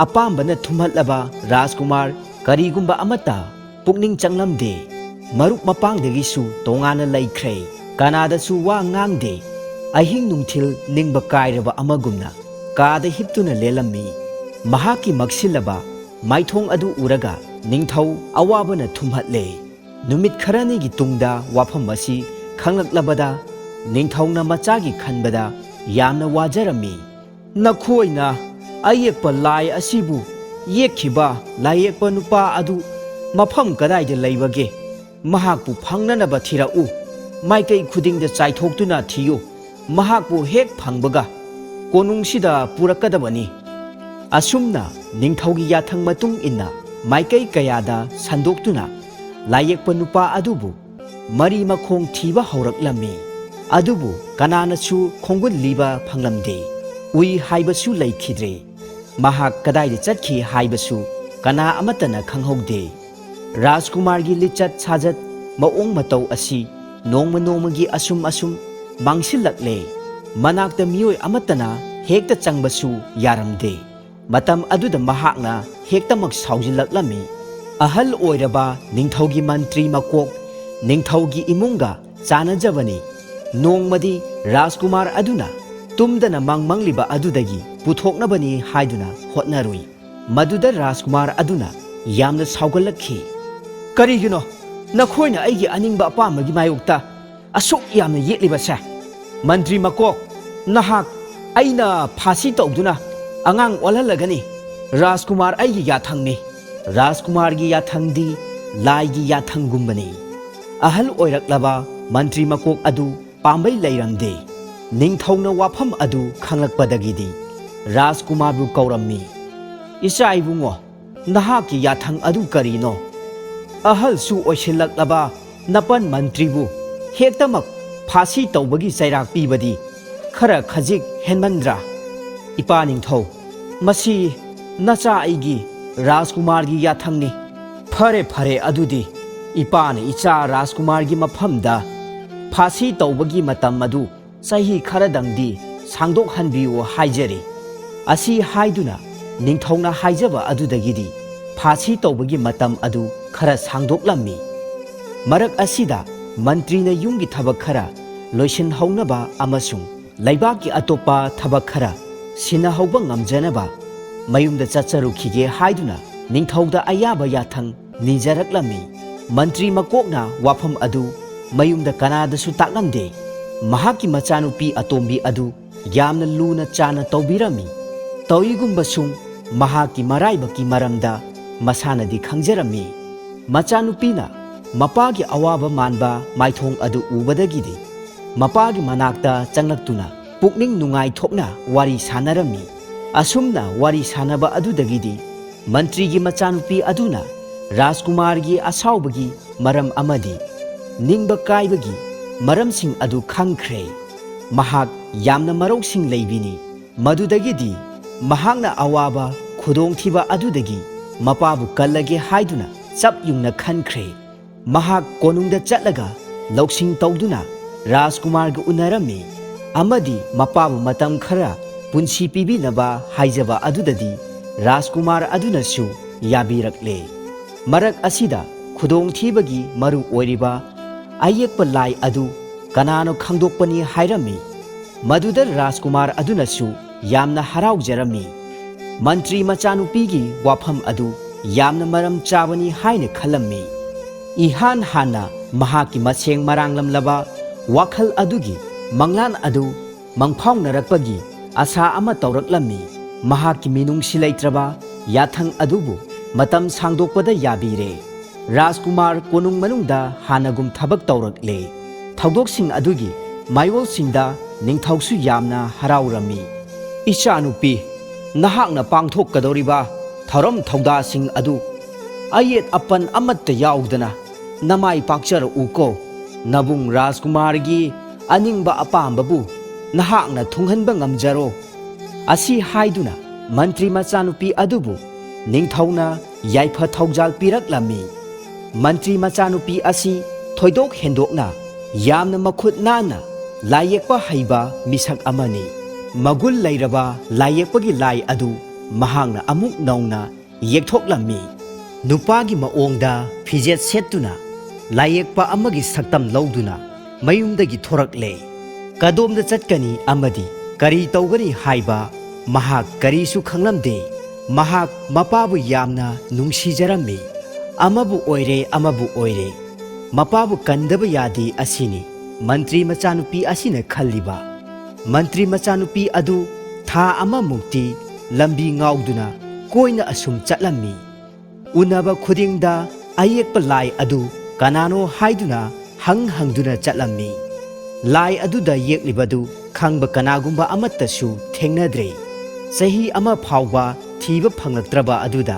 ꯑꯄꯥꯝꯕꯅ ꯊꯨꯝꯍꯠꯂꯕ ꯔꯥꯖꯀꯨꯃꯥꯔ ꯀꯔꯤꯒꯨꯝꯕ ꯑꯃꯠꯇ ꯄꯨꯛꯅꯤꯡ ꯆꯪꯂꯝꯗꯦ꯫ ꯃꯔꯨꯞ ꯃꯄꯥꯡꯗꯒꯤꯁꯨ ꯇꯣꯉꯥꯟꯅ ꯂꯩꯈ꯭ꯔꯦ꯫ ꯀꯅꯥꯗꯁꯨ ꯋꯥ ꯉꯥꯡꯗꯦ꯫ ꯑꯍꯤꯡ ꯅꯨꯡꯊꯤꯜ ꯅꯤꯡꯕ ꯀꯥꯏꯔꯕ ꯑꯃꯒꯨꯝꯅ ꯀꯥꯗ ꯍꯤꯞꯇꯨꯅ ꯂꯦꯜꯂꯝꯃꯤ꯫ ꯃꯍꯥꯛꯀꯤ ꯃꯛꯁꯤꯜꯂꯕ ꯃꯥꯏꯊꯣꯡ ꯑꯗꯨ ꯎꯔꯒ ꯅꯤꯡꯊꯧ ꯑꯋꯥꯕꯅ ꯊꯨꯝꯍꯠꯂꯦ꯫ ꯅꯨꯃꯤꯠ ꯈꯔꯅꯤꯒꯤ ꯇꯨꯡꯗ ꯋꯥꯐꯝ ꯑꯁꯤ ꯈꯪꯂꯛꯂꯕꯗ ꯅꯤꯡꯊꯧꯅ ꯃꯆꯥꯒꯤ ꯈꯟꯕꯗ ꯌꯥꯝꯅ ꯋꯥꯖꯔꯝꯃꯤ꯫ "ꯅꯈꯣꯏꯅ ꯑꯌꯦꯛꯄ ꯂꯥꯏ ꯑꯁꯤꯕꯨ ꯌꯦꯛꯈꯤꯕ ꯂꯥꯏꯌꯦꯛꯄ ꯅꯨꯄꯥ ꯑꯗꯨ ꯃꯐꯝ ꯀꯗꯥꯏꯗ ꯂꯩꯕꯒꯦ? ꯃꯍꯥꯛꯄꯨ ꯐꯪꯅꯅꯕ ꯊꯤꯔꯛꯎ꯫ ꯃꯥꯏꯀꯩ ꯈꯨꯗꯤꯡꯗ ꯆꯥꯏꯊꯣꯛꯇꯨꯅ ꯊꯤꯌꯨ꯫ ꯃꯍꯥꯛꯄꯨ ꯍꯦꯛ ꯐꯪꯕꯒ ꯀꯣꯅꯨꯡꯁꯤꯗ ꯄꯨꯔꯛꯀꯗꯕꯅꯤ꯫" ꯑꯁꯨꯝꯅ ꯅꯤꯡꯊꯧꯒꯤ ꯌꯥꯊꯪ ꯃꯇꯨꯡ ꯏꯟꯅ ꯃꯥꯏꯀꯩ ꯀꯌꯥꯗ ꯁꯟꯗꯣꯛꯇꯨꯅ ꯂꯥꯏꯌꯦꯛꯄ ꯅꯨꯄꯥ ꯑꯗꯨꯕꯨ ꯃꯔꯤ ꯃꯈꯣꯡ ꯊꯤꯕ ꯍꯧꯔꯛꯂꯝꯃꯤ꯫ ꯑꯗꯨꯕꯨ ꯀꯅꯥꯅꯁꯨ ꯈꯣꯡꯒꯨꯜ ꯂꯤꯕ ꯐꯪꯂꯝꯗꯦ꯫ ꯎꯏ ꯍꯥꯏꯕꯁꯨ ꯂꯩꯈꯤꯗ꯭ꯔꯦ꯫ ꯃꯍꯥꯛ ꯀꯗꯥꯏꯗ ꯆꯠꯈꯤ ꯍꯥꯏꯕꯁꯨ ꯀꯅꯥ ꯑꯃꯠꯇꯅ ꯈꯪꯍꯧꯗꯦ꯫ ꯔꯥꯖꯀꯨꯃꯥꯔꯒꯤ ꯂꯤꯆꯠ ꯁꯥꯖꯠ, ꯃꯑꯣꯡ ꯃꯇꯧ ꯑꯁꯤ ꯅꯣꯡꯃ ꯅꯣꯡꯃꯒꯤ ꯑꯁꯨꯝ ꯑꯁꯨꯝ ꯃꯥꯡꯁꯤꯜꯂꯛꯂꯦ꯫ ꯃꯅꯥꯛꯇ ꯃꯤꯑꯣꯏ ꯑꯃꯠꯇꯅ ꯍꯦꯛꯇ ꯆꯪꯕꯁꯨ ꯌꯥꯔꯝꯗꯦ꯫ ꯃꯇꯝ ꯑꯗꯨꯗ ꯃꯍꯥꯛꯅ ꯍꯦꯛꯇꯃꯛ ꯁꯥꯎꯖꯤꯜꯂꯛꯂꯝꯃꯤ꯫ ꯑꯍꯜ ꯑꯣꯏꯔꯕ ꯅꯤꯡꯊꯧꯒꯤ ꯃꯟꯇ꯭ꯔꯤ ꯃꯀꯣꯛ ꯅꯤꯡꯊꯧꯒꯤ ꯏꯃꯨꯡꯒ ꯆꯥꯟꯅꯖꯕꯅꯤ꯫ ꯅꯣꯡꯃꯗꯤ ꯔꯥꯖꯀꯨꯃꯥꯔ ꯑꯗꯨꯅ ꯇꯨꯝꯗꯅ ꯃꯪ ꯃꯪꯂꯤꯕ ꯑꯗꯨꯗꯒꯤ ꯄꯨꯊꯣꯛꯅꯕꯅꯤ ꯍꯥꯏꯗꯨꯅ ꯍꯣꯠꯅꯔꯨꯏ꯫ ꯃꯗꯨꯗ ꯔꯥꯖꯀꯨꯃꯥꯔ ꯑꯗꯨꯅ ꯌꯥꯝꯅ ꯁꯥꯎꯒꯠꯂꯛꯈꯤ꯫ "ꯀꯔꯤꯒꯤꯅꯣ ꯅꯈꯣꯏꯅ ꯑꯩꯒꯤ ꯑꯅꯤꯡꯕ ꯑꯄꯥꯝꯕꯒꯤ ꯃꯥꯌꯣꯛꯇ ꯑꯁꯨꯛ ꯌꯥꯝꯅ ꯌꯦꯛꯂꯤꯕꯁꯦ? ꯃꯟꯇ꯭ꯔꯤ ꯃꯀꯣꯛ, ꯅꯍꯥꯛ ꯑꯩꯅ ꯐꯥꯁꯤ ꯇꯧꯗꯨꯅ ꯑꯉꯥꯡ ꯑꯣꯜꯍꯜꯂꯒꯅꯤ꯫ ꯔꯥꯖꯀꯨꯃꯥꯔ ꯑꯩꯒꯤ ꯌꯥꯊꯪꯅꯤ꯫ ꯔꯥꯖꯀꯨꯃꯥꯔꯒꯤ ꯌꯥꯊꯪꯗꯤ ꯂꯥꯏꯒꯤ ꯌꯥꯊꯪꯒꯨꯝꯕꯅꯤ꯫" ꯑꯍꯜ ꯑꯣꯏꯔꯛꯂꯕ ꯃꯟꯇ꯭ꯔꯤ ꯃꯀꯣꯛ ꯑꯗꯨ ꯄꯥꯝꯕꯩ ꯂꯩꯔꯝꯗꯦ꯫ ꯅꯤꯡꯊꯧꯅ ꯋꯥꯐꯝ ꯑꯗꯨ ꯈꯪꯂꯛꯄꯗꯒꯤꯗꯤ ꯔꯥꯖꯀꯨꯃꯥꯔꯕꯨ ꯀꯧꯔꯝꯃꯤ꯫ "ꯏꯆꯥ ꯏꯕꯨꯡꯉꯣ, ꯅꯍꯥꯛꯀꯤ ꯌꯥꯊꯪ ꯑꯗꯨ ꯀꯔꯤꯅꯣ?" ꯑꯍꯜꯁꯨ ꯑꯣꯏꯁꯤꯜꯂꯛꯂꯕ ꯅꯄꯟ ꯃꯟꯇ꯭ꯔꯤꯕꯨ ꯍꯦꯛꯇꯃꯛ ꯐꯥꯁꯤ ꯇꯧꯕꯒꯤ ꯆꯩꯔꯥꯛ ꯄꯤꯕꯗꯤ ꯈꯔ ꯈꯖꯤꯛ ꯍꯦꯟꯃꯟꯗ꯭ꯔꯥ? ꯏꯄꯥ ꯅꯤꯡꯊꯧ, ꯃꯁꯤ ꯅꯆꯥ ꯑꯩꯒꯤ ꯔꯥꯖꯀꯨꯃꯥꯔꯒꯤ ꯌꯥꯊꯪꯅꯤ꯫ ꯐꯔꯦ, ꯐꯔꯦ, ꯑꯗꯨꯗꯤ ꯏꯄꯥꯅ ꯏꯆꯥ ꯔꯥꯖꯀꯨꯃꯥꯔꯒꯤ ꯃꯐꯝꯗ ꯐꯥꯁꯤ ꯇꯧꯕꯒꯤ ꯃꯇꯝ ꯑꯗꯨ ꯆꯍꯤ ꯈꯔꯗꯪꯗꯤ ꯁꯥꯡꯗꯣꯛꯍꯟꯕꯤꯌꯨ ꯍꯥꯏꯖꯔꯤ꯫ ꯑꯁꯤ ꯍꯥꯏꯗꯨꯅ ꯅꯤꯡꯊꯧꯅ ꯍꯥꯏꯖꯕ ꯑꯗꯨꯗꯒꯤꯗꯤ ꯐꯥꯁꯤ ꯇꯧꯕꯒꯤ ꯃꯇꯝ ꯑꯗꯨ ꯈꯔ ꯁꯥꯡꯗꯣꯛꯂꯝꯃꯤ꯫ ꯃꯔꯛ ꯑꯁꯤꯗ ꯃꯟꯇ꯭ꯔꯤꯅ ꯌꯨꯝꯒꯤ ꯊꯕꯛ ꯈꯔ ꯂꯣꯏꯁꯤꯟꯍꯧꯅꯕ ꯑꯃꯁꯨꯡ ꯂꯩꯕꯥꯛꯀꯤ ꯑꯇꯣꯞꯄ ꯊꯕꯛ ꯈꯔ ꯁꯤꯟꯅꯍꯧꯕ ꯉꯝꯖꯅꯕ ꯃꯌꯨꯝꯗ ꯆꯠꯆꯔꯨꯈꯤꯒꯦ ꯍꯥꯏꯗꯨꯅ ꯅꯤꯡꯊꯧꯗ ꯑꯌꯥꯕ ꯌꯥꯊꯪ ꯅꯤꯖꯔꯛꯂꯝꯃꯤ꯫ ꯃꯟꯇ꯭ꯔꯤ ꯃꯀꯣꯛꯅ ꯋꯥꯐꯝ ꯑꯗꯨ ꯃꯌꯨꯝꯗ ꯀꯅꯥꯗꯁꯨ ꯇꯥꯛꯂꯝꯗꯦ꯫ ꯃꯍꯥꯛꯀꯤ ꯃꯆꯥꯅꯨꯄꯤ ꯑꯇꯣꯝꯕꯤ ꯑꯗꯨ ꯌꯥꯝꯅ ꯂꯨꯅ ꯆꯥꯅ ꯇꯧꯕꯤꯔꯝꯃꯤ꯫ ꯇꯧꯏꯒꯨꯝꯕꯁꯨꯡ ꯃꯍꯥꯛꯀꯤ ꯃꯔꯥꯏꯕꯛꯀꯤ ꯃꯔꯝꯗ ꯃꯁꯥꯅꯗꯤ ꯈꯪꯖꯔꯝꯃꯤ꯫ ꯃꯆꯥꯅꯨꯄꯤꯅ ꯃꯄꯥꯒꯤ ꯑꯋꯥꯕ ꯃꯥꯟꯕ ꯃꯥꯏꯊꯣꯡ ꯑꯗꯨ ꯎꯕꯗꯒꯤꯗꯤ ꯃꯄꯥꯒꯤ ꯃꯅꯥꯛꯇ ꯆꯪꯂꯛꯇꯨꯅ ꯄꯨꯛꯅꯤꯡ ꯅꯨꯡꯉꯥꯏꯊꯣꯛꯅ ꯋꯥꯔꯤ ꯁꯥꯟꯅꯔꯝꯃꯤ꯫ ꯑꯁꯨꯝꯅ ꯋꯥꯔꯤ ꯁꯥꯟꯅꯕ ꯑꯗꯨꯗꯒꯤꯗꯤ ꯃꯟꯇ꯭ꯔꯤꯒꯤ ꯃꯆꯥꯅꯨꯄꯤ ꯑꯗꯨꯅ ꯔꯥꯖꯀꯨꯃꯥꯔꯒꯤ ꯑꯁꯥꯎꯕꯒꯤ ꯃꯔꯝ ꯑꯃꯗꯤ ꯅꯤꯡꯕ ꯀꯥꯏꯕꯒꯤ ꯃꯔꯝꯁꯤꯡ ꯑꯗꯨ ꯈꯪꯈ꯭ꯔꯦ꯫ ꯃꯍꯥꯛ ꯌꯥꯝꯅ ꯃꯔꯧꯁꯤꯡ ꯂꯩꯕꯤꯅꯤ꯫ ꯃꯗꯨꯗꯒꯤꯗꯤ ꯃꯍꯥꯛꯅ ꯑꯋꯥꯕ ꯈꯨꯗꯣꯡꯊꯤꯕ ꯑꯗꯨꯗꯒꯤ ꯃꯄꯥꯕꯨ ꯀꯜꯂꯒꯦ ꯍꯥꯏꯗꯨꯅ ꯆꯞ ꯌꯨꯡꯅ ꯈꯟꯈ꯭ꯔꯦ꯫ ꯃꯍꯥꯛ ꯀꯣꯅꯨꯡꯗ ꯆꯠꯂꯒ ꯂꯧꯁꯤꯡ ꯇꯧꯗꯨꯅ ꯔꯥꯖꯀꯨꯃꯥꯔꯒ ꯎꯅꯔꯝꯃꯤ ꯑꯃꯗꯤ ꯃꯄꯥꯕꯨ ꯃꯇꯝ ꯈꯔ ꯄꯨꯟꯁꯤ ꯄꯤꯕꯤꯅꯕ ꯍꯥꯏꯖꯕ ꯑꯗꯨꯗꯗꯤ ꯔꯥꯖꯀꯨꯃꯥꯔ ꯑꯗꯨꯅꯁꯨ ꯌꯥꯕꯤꯔꯛꯂꯦ꯫ ꯃꯔꯛ ꯑꯁꯤꯗ ꯈꯨꯗꯣꯡꯊꯤꯕꯒꯤ ꯃꯔꯨ ꯑꯣꯏꯔꯤꯕ ꯑꯌꯦꯛꯄ ꯂꯥꯏ ꯑꯗꯨ ꯀꯅꯥꯅꯣ ꯈꯪꯗꯣꯛꯄꯅꯤ ꯍꯥꯏꯔꯝꯃꯤ꯫ ꯃꯗꯨꯗ ꯔꯥꯖꯀꯨꯃꯥꯔ ꯑꯗꯨꯅꯁꯨ ꯌꯥꯝꯅ ꯍꯔꯥꯎꯖꯔꯝꯃꯤ꯫ ꯃꯟꯇ꯭ꯔꯤ ꯃꯆꯥꯅꯨꯄꯤꯒꯤ ꯋꯥꯐꯝ ꯑꯗꯨ ꯌꯥꯝꯅ ꯃꯔꯝ ꯆꯥꯕꯅꯤ ꯍꯥꯏꯅ ꯈꯜꯂꯝꯃꯤ꯫ ꯏꯍꯥꯟ ꯍꯥꯟꯅ ꯃꯍꯥꯛꯀꯤ ꯃꯁꯦꯡ ꯃꯔꯥꯡꯂꯝꯂꯕ ꯋꯥꯈꯜ ꯑꯗꯨꯒꯤ ꯃꯪꯂꯥꯟ ꯑꯗꯨ ꯃꯪꯐꯥꯎꯅꯔꯛꯄꯒꯤ ꯑꯁꯥ ꯑꯃ ꯇꯧꯔꯛꯂꯝꯃꯤ꯫ ꯃꯍꯥꯛꯀꯤ ꯃꯤꯅꯨꯡꯁꯤ ꯂꯩꯇ꯭ꯔꯕ ꯌꯥꯊꯪ ꯑꯗꯨꯕꯨ ꯃꯇꯝ ꯁꯥꯡꯗꯣꯛꯄꯗ ꯌꯥꯕꯤꯔꯦ꯫ ꯔꯥꯖꯀꯨꯃꯥꯔ ꯀꯣꯅꯨꯡ ꯃꯅꯨꯡꯗ ꯍꯥꯟꯅꯒꯨꯝ ꯊꯕꯛ ꯇꯧꯔꯛꯂꯦ꯫ ꯊꯧꯗꯣꯛꯁꯤꯡ ꯑꯗꯨꯒꯤ ꯃꯌꯣꯜꯁꯤꯡꯗ ꯅꯤꯡꯊꯧꯁꯨ ꯌꯥꯝꯅ ꯍꯔꯥꯎꯔꯝꯃꯤ꯫ "ꯏꯆꯥꯅꯨꯄꯤ, ꯅꯍꯥꯛꯅ ꯄꯥꯡꯊꯣꯛꯀꯗꯧꯔꯤꯕ ꯊꯧꯔꯝ ꯊꯧꯗꯥꯁꯤꯡ ꯑꯗꯨ ꯑꯌꯦꯠ ꯑꯄꯟ ꯑꯃꯠꯇ ꯌꯥꯎꯗꯅ ꯅꯃꯥꯏ ꯄꯥꯛꯆꯔꯛꯎꯀꯣ꯫ ꯅꯕꯨꯡ ꯔꯥꯖꯀꯨꯃꯥꯔꯒꯤ ꯑꯅꯤꯡꯕ ꯑꯄꯥꯝꯕꯕꯨ ꯅꯍꯥꯛꯅ ꯊꯨꯡꯍꯟꯕ ꯉꯝꯖꯔꯣ꯫ ꯑꯁꯤ ꯍꯥꯏꯗꯨꯅ ꯃꯟꯇ꯭ꯔꯤ ꯃꯆꯥꯅꯨꯄꯤ ꯑꯗꯨꯕꯨ ꯅꯤꯡꯊꯧꯅ ꯌꯥꯏꯐ ꯊꯧꯖꯥꯜ ꯄꯤꯔꯛꯂꯝꯃꯤ꯫ ꯃꯟꯇ꯭ꯔꯤ ꯃꯆꯥꯅꯨꯄꯤ ꯑꯁꯤ ꯊꯣꯏꯗꯣꯛ ꯍꯦꯟꯗꯣꯛꯅ ꯌꯥꯝꯅ ꯃꯈꯨꯠ ꯅꯥꯟꯅ ꯂꯥꯏꯌꯦꯛꯄ ꯍꯩꯕ ꯃꯤꯁꯛ ꯑꯃꯅꯤ꯫ ꯃꯒꯨꯟ ꯂꯩꯔꯕ ꯂꯥꯏꯌꯦꯛꯄꯒꯤ ꯂꯥꯏ ꯑꯗꯨ ꯃꯍꯥꯛꯅ ꯑꯃꯨꯛ ꯅꯧꯅ ꯌꯦꯛꯊꯣꯛꯂꯝꯃꯤ꯫ ꯅꯨꯄꯥꯒꯤ ꯃꯑꯣꯡꯗ ꯐꯤꯖꯦꯠ ꯁꯦꯠꯇꯨꯅ ꯂꯥꯏꯌꯦꯛꯄ ꯑꯃꯒꯤ ꯁꯛꯇꯝ ꯂꯧꯗꯨꯅ ꯃꯌꯨꯝꯗꯒꯤ ꯊꯣꯔꯛꯂꯦ꯫ ꯀꯗꯣꯝꯗ ꯆꯠꯀꯅꯤ ꯑꯃꯗꯤ ꯀꯔꯤ ꯇꯧꯒꯅꯤ ꯍꯥꯏꯕ ꯃꯍꯥꯛ ꯀꯔꯤꯁꯨ ꯈꯪꯂꯝꯗꯦ꯫ ꯃꯍꯥꯛ ꯃꯄꯥꯕꯨ ꯌꯥꯝꯅ ꯅꯨꯡꯁꯤꯖꯔꯝꯃꯤ꯫ ꯑꯃꯕꯨ ꯑꯣꯏꯔꯦ, ꯑꯃꯕꯨ ꯑꯣꯏꯔꯦ, ꯃꯄꯥꯕꯨ ꯀꯟꯗꯕ ꯌꯥꯗꯦ ꯑꯁꯤꯅꯤ ꯃꯟꯇ꯭ꯔꯤ ꯃꯆꯥꯅꯨꯄꯤ ꯑꯁꯤꯅ ꯈꯜꯂꯤꯕ꯫ ꯃꯟꯇ꯭ꯔꯤ ꯃꯆꯥꯅꯨꯄꯤ ꯑꯗꯨ ꯊꯥ ꯑꯃꯃꯨꯛꯇꯤ ꯂꯝꯕꯤ ꯉꯥꯎꯗꯨꯅ ꯀꯣꯏꯅ ꯑꯁꯨꯝ ꯆꯠꯂꯝꯃꯤ꯫ ꯎꯅꯕ ꯈꯨꯗꯤꯡꯗ ꯑꯌꯦꯛꯄ ꯂꯥꯏ ꯑꯗꯨ ꯀꯅꯥꯅꯣ ꯍꯥꯏꯗꯨꯅ ꯍꯪ ꯍꯪꯗꯨꯅ ꯆꯠꯂꯝꯃꯤ꯫ ꯂꯥꯏ ꯑꯗꯨꯗ ꯌꯦꯛꯂꯤꯕꯗꯨ ꯈꯪꯕ ꯀꯅꯥꯒꯨꯝꯕ ꯑꯃꯠꯇꯁꯨ ꯊꯦꯡꯅꯗ꯭ꯔꯦ꯫ ꯆꯍꯤ ꯑꯃ ꯐꯥꯎꯕ ꯊꯤꯕ ꯐꯪꯂꯛꯇ꯭ꯔꯕ ꯑꯗꯨꯗ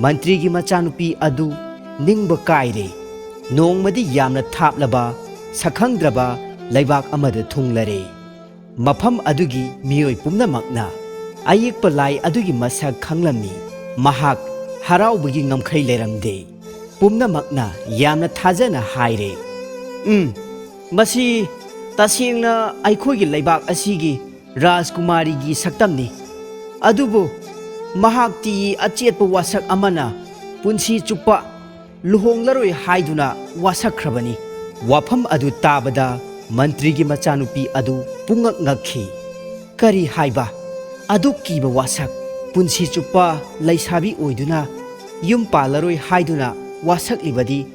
ꯃꯟꯇ꯭ꯔꯤꯒꯤ ꯃꯆꯥꯅꯨꯄꯤ ꯑꯗꯨ ꯅꯤꯡꯕ ꯀꯥꯏꯔꯦ꯫ ꯅꯣꯡꯃꯗꯤ ꯌꯥꯝꯅ ꯊꯥꯞꯂꯕ ꯁꯛꯈꯪꯗ꯭ꯔꯕ ꯂꯩꯕꯥꯛ ꯑꯃꯗ ꯊꯨꯡꯂꯔꯦ꯫ ꯃꯐꯝ ꯑꯗꯨꯒꯤ ꯃꯤꯑꯣꯏ ꯄꯨꯝꯅꯃꯛꯅ ꯑꯌꯦꯛꯄ ꯂꯥꯏ ꯑꯗꯨꯒꯤ ꯃꯁꯛ ꯈꯪꯂꯝꯃꯤ꯫ ꯃꯍꯥꯛ ꯍꯔꯥꯎꯕꯒꯤ ꯉꯝꯈꯩ ꯂꯩꯔꯝꯗꯦ꯫ ꯄꯨꯝꯅꯃꯛꯅ ꯌꯥꯝꯅ ꯊꯥꯖꯅ ꯍꯥꯏꯔꯦ, "ꯎꯝ, ꯃꯁꯤ ꯇꯁꯦꯡꯅ ꯑꯩꯈꯣꯏꯒꯤ ꯂꯩꯕꯥꯛ ꯑꯁꯤꯒꯤ ꯔꯥꯖꯀꯨꯃꯥꯔꯤꯒꯤ ꯁꯛꯇꯝꯅꯤ꯫ ꯑꯗꯨꯕꯨ ꯃꯍꯥꯛꯇꯤ ꯑꯆꯦꯠꯄ ꯋꯥꯁꯛ ꯑꯃꯅ ꯄꯨꯟꯁꯤ ꯆꯨꯞꯄ ꯂꯨꯍꯣꯡꯂꯔꯣꯏ ꯍꯥꯏꯗꯨꯅ ꯋꯥꯁꯛꯈ꯭ꯔꯕꯅꯤ꯫" ꯋꯥꯐꯝ ꯑꯗꯨ ꯇꯥꯕꯗ ꯃꯟꯇ꯭ꯔꯤꯒꯤ ꯃꯆꯥꯅꯨꯄꯤ ꯑꯗꯨ ꯄꯨꯡꯉꯛ ꯉꯛꯈꯤ꯫ "ꯀꯔꯤ ꯍꯥꯏꯕ? ꯑꯗꯨꯛ ꯀꯤꯕ ꯋꯥꯁꯛ? ꯄꯨꯟꯁꯤ ꯆꯨꯞꯄ ꯂꯩꯁꯥꯕꯤ ꯑꯣꯏꯗꯨꯅ ꯌꯨꯝ ꯄꯥꯜꯂꯔꯣꯏ ꯍꯥꯏꯗꯨꯅ ꯋꯥꯁꯛꯂꯤꯕꯗꯤ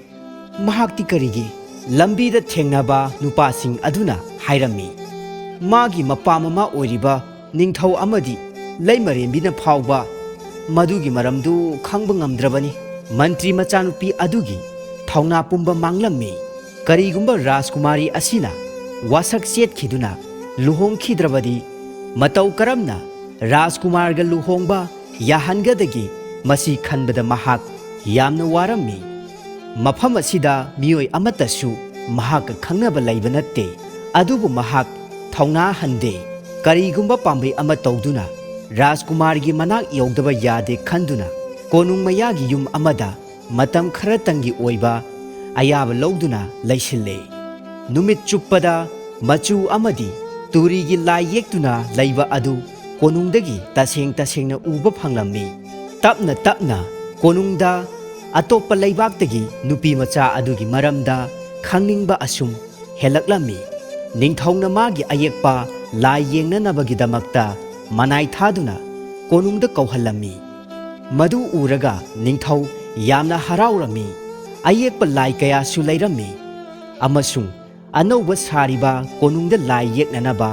ꯃꯍꯥꯛꯇꯤ ꯀꯔꯤꯒꯤ?" ꯂꯝꯕꯤꯗ ꯊꯦꯡꯅꯕ ꯅꯨꯄꯥꯁꯤꯡ ꯑꯗꯨꯅ ꯍꯥꯏꯔꯝꯃꯤ, "ꯃꯥꯒꯤ ꯃꯄꯥ ꯃꯃꯥ ꯑꯣꯏꯔꯤꯕ ꯅꯤꯡꯊꯧ ꯑꯃꯗꯤ ꯂꯩꯃꯔꯦꯝꯕꯤꯅ ꯐꯥꯎꯕ ꯃꯗꯨꯒꯤ ꯃꯔꯝꯗꯨ ꯈꯪꯕ ꯉꯝꯗ꯭ꯔꯕꯅꯤ꯫" ꯃꯟꯇ꯭ꯔꯤ ꯃꯆꯥꯅꯨꯄꯤ ꯑꯗꯨꯒꯤ ꯊꯧꯅꯥ ꯄꯨꯝꯕ ꯃꯥꯡꯂꯝꯃꯤ꯫ ꯀꯔꯤꯒꯨꯝꯕ ꯔꯥꯖꯀꯨꯃꯥꯔꯤ ꯑꯁꯤꯅ ꯋꯥꯁꯛ ꯆꯦꯠꯈꯤꯗꯨꯅ ꯂꯨꯍꯣꯡꯈꯤꯗ꯭ꯔꯕꯗꯤ ꯃꯇꯧ ꯀꯔꯝꯅ ꯔꯥꯖꯀꯨꯃꯥꯔꯒ ꯂꯨꯍꯣꯡꯕ ꯌꯥꯍꯟꯒꯗꯒꯦ? ꯃꯁꯤ ꯈꯟꯕꯗ ꯃꯍꯥꯛ ꯌꯥꯝꯅ ꯋꯥꯔꯝꯃꯤ꯫ ꯃꯐꯝ ꯑꯁꯤꯗ ꯃꯤꯑꯣꯏ ꯑꯃꯠꯇꯁꯨ ꯃꯍꯥꯛꯀ ꯈꯪꯅꯕ ꯂꯩꯕ ꯅꯠꯇꯦ꯫ ꯑꯗꯨꯕꯨ ꯃꯍꯥꯛ ꯊꯧꯅꯥ ꯍꯟꯗꯦ꯫ ꯀꯔꯤꯒꯨꯝꯕ ꯄꯥꯝꯕꯩ ꯑꯃ ꯇꯧꯗꯨꯅ ꯔꯥꯖꯀꯨꯃꯥꯔꯒꯤ ꯃꯅꯥꯛ ꯌꯧꯗꯕ ꯌꯥꯗꯦ ꯈꯟꯗꯨꯅ ꯀꯣꯅꯨꯡ ꯃꯌꯥꯒꯤ ꯌꯨꯝ ꯑꯃꯗ ꯃꯇꯝ ꯈꯔꯇꯪꯒꯤ ꯑꯣꯏꯕ ꯑꯌꯥꯕ ꯂꯧꯗꯨꯅ ꯂꯩꯁꯤꯜꯂꯦ꯫ ꯅꯨꯃꯤꯠ ꯆꯨꯞꯄꯗ ꯃꯆꯨ ꯑꯃꯗꯤ ꯇꯨꯔꯤꯒꯤ ꯂꯥꯏ ꯌꯦꯛꯇꯨꯅ ꯂꯩꯕ ꯑꯗꯨ ꯀꯣꯅꯨꯡꯗꯒꯤ ꯇꯁꯦꯡ ꯇꯁꯦꯡꯅ ꯎꯕ ꯐꯪꯂꯝꯃꯤ꯫ ꯇꯞꯅ ꯇꯞꯅ ꯀꯣꯅꯨꯡꯗ ꯑꯇꯣꯞꯄ ꯂꯩꯕꯥꯛꯇꯒꯤ ꯅꯨꯄꯤ ꯃꯆꯥ ꯑꯗꯨꯒꯤ ꯃꯔꯝꯗ ꯈꯪꯅꯤꯡꯕ ꯑꯁꯨꯝ ꯍꯦꯜꯂꯛꯂꯝꯃꯤ꯫ ꯅꯤꯡꯊꯧꯅ ꯃꯥꯒꯤ ꯑꯌꯦꯛꯄ ꯂꯥꯏ ꯌꯦꯡꯅꯅꯕꯒꯤꯗꯃꯛꯇ ꯃꯅꯥꯏ ꯊꯥꯗꯨꯅ ꯀꯣꯅꯨꯡꯗ ꯀꯧꯍꯜꯂꯝꯃꯤ꯫ ꯃꯗꯨ ꯎꯔꯒ ꯅꯤꯡꯊꯧ ꯌꯥꯝꯅ ꯍꯔꯥꯎꯔꯝꯃꯤ꯫ ꯑꯌꯦꯛꯄ ꯂꯥꯏ ꯀꯌꯥꯁꯨ ꯂꯩꯔꯝꯃꯤ ꯑꯃꯁꯨꯡ ꯑꯅꯧꯕ ꯁꯥꯔꯤꯕ ꯀꯣꯅꯨꯡꯗ ꯂꯥꯏ ꯌꯦꯛꯅꯅꯕ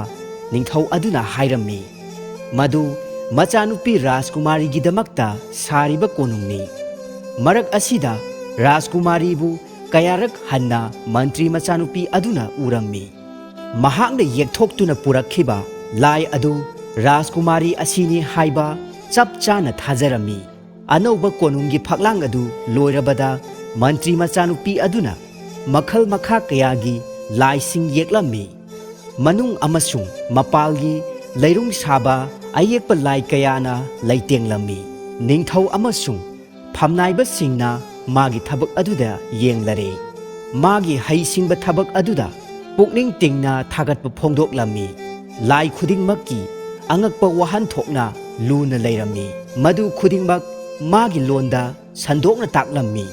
ꯅꯤꯡꯊꯧ ꯑꯗꯨꯅ ꯍꯥꯏꯔꯝꯃꯤ꯫ ꯃꯗꯨ ꯃꯆꯥꯅꯨꯄꯤ ꯔꯥꯖꯀꯨꯃꯥꯔꯤꯒꯤꯗꯃꯛꯇ ꯁꯥꯔꯤꯕ ꯀꯣꯅꯨꯡꯅꯤ꯫ ꯃꯔꯛ ꯑꯁꯤꯗ ꯔꯥꯖꯀꯨꯃꯥꯔꯤꯕꯨ ꯀꯌꯥꯔꯛ ꯍꯟꯅ ꯃꯟꯇ꯭ꯔꯤ ꯃꯆꯥꯅꯨꯄꯤ ꯑꯗꯨꯅ ꯎꯔꯝꯃꯤ꯫ ꯃꯍꯥꯛꯅ ꯌꯦꯛꯊꯣꯛꯇꯨꯅ ꯄꯨꯔꯛꯈꯤꯕ ꯂꯥꯏ ꯑꯗꯨ ꯔꯥꯖꯀꯨꯃꯥꯔꯤ ꯑꯁꯤꯅꯤ ꯍꯥꯏꯕ ꯆꯞ ꯆꯥꯅ ꯊꯥꯖꯔꯝꯃꯤ꯫ ꯑꯅꯧꯕ ꯀꯣꯅꯨꯡꯒꯤ ꯐꯛꯂꯥꯡ ꯑꯗꯨ ꯂꯣꯏꯔꯕꯗ ꯃꯟꯇ꯭ꯔꯤ ꯃꯆꯥꯅꯨꯄꯤ ꯑꯗꯨꯅ ꯃꯈꯜ ꯃꯈꯥ ꯀꯌꯥꯒꯤ ꯂꯥꯏꯁꯤꯡ ꯌꯦꯛꯂꯝꯃꯤ꯫ ꯃꯅꯨꯡ ꯑꯃꯁꯨꯡ ꯃꯄꯥꯜꯒꯤ ꯂꯩꯔꯨꯡ ꯁꯥꯕ ꯑꯌꯦꯛꯄ ꯂꯥꯏ ꯀꯌꯥꯅ ꯂꯩꯇꯦꯡꯂꯝꯃꯤ꯫ ꯅꯤꯡꯊꯧ ꯑꯃꯁꯨꯡ ꯐꯝꯅꯥꯏꯕꯁꯤꯡꯅ ꯃꯥꯒꯤ ꯊꯕꯛ ꯑꯗꯨꯗ ꯌꯦꯡꯂꯔꯦ꯫ ꯃꯥꯒꯤ ꯍꯩꯁꯤꯡꯕ ꯊꯕꯛ ꯑꯗꯨꯗ ꯄꯨꯛꯅꯤꯡ ꯇꯤꯡꯅ ꯊꯥꯒꯠꯄ ꯐꯣꯡꯗꯣꯛꯂꯝꯃꯤ꯫ ꯂꯥꯏ ꯈꯨꯗꯤꯡꯃꯛꯀꯤ ꯑꯉꯛꯄ ꯋꯥꯍꯟꯊꯣꯛꯅ ꯂꯨꯅ ꯂꯩꯔꯝꯃꯤ꯫ ꯃꯗꯨ ꯈꯨꯗꯤꯡꯃꯛ ꯃꯥꯒꯤ ꯂꯣꯟꯗ ꯁꯟꯗꯣꯛꯅ ꯇꯥꯛꯂꯝꯃꯤ꯫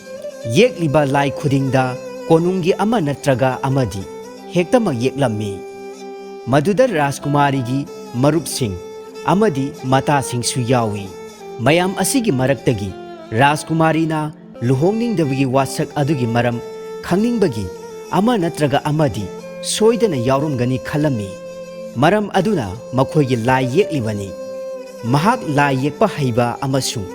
ꯌꯦꯛꯂꯤꯕ ꯂꯥꯏ ꯈꯨꯗꯤꯡꯗ ꯀꯣꯅꯨꯡꯒꯤ ꯑꯃ ꯅꯠꯇ꯭ꯔꯒ ꯑꯃꯗꯤ ꯍꯦꯛꯇꯃꯛ ꯌꯦꯛꯂꯝꯃꯤ꯫ ꯃꯗꯨꯗ ꯔꯥꯖꯀꯨꯃꯥꯔꯤꯒꯤ ꯃꯔꯨꯞꯁꯤꯡ ꯑꯃꯗꯤ ꯃꯇꯥꯁꯤꯡꯁꯨ ꯌꯥꯎꯏ꯫ ꯃꯌꯥꯝ ꯑꯁꯤꯒꯤ ꯃꯔꯛꯇꯒꯤ ꯔꯥꯖꯀꯨꯃꯥꯔꯤꯅ ꯂꯨꯍꯣꯡꯅꯤꯡꯗꯕꯒꯤ ꯋꯥꯁꯛ ꯑꯗꯨꯒꯤ ꯃꯔꯝ ꯈꯪꯅꯤꯡꯕꯒꯤ ꯑꯃ ꯅꯠꯇ꯭ꯔꯒ ꯑꯃꯗꯤ ꯁꯣꯏꯗꯅ ꯌꯥꯎꯔꯝꯒꯅꯤ ꯈꯜꯂꯝꯃꯤ꯫ ꯃꯔꯝ ꯑꯗꯨꯅ ꯃꯈꯣꯏꯒꯤ ꯂꯥꯏ ꯌꯦꯛꯂꯤꯕꯅꯤ꯫ ꯃꯍꯥꯛ ꯂꯥꯏ ꯌꯦꯛꯄ ꯍꯩꯕ ꯑꯃꯁꯨꯡ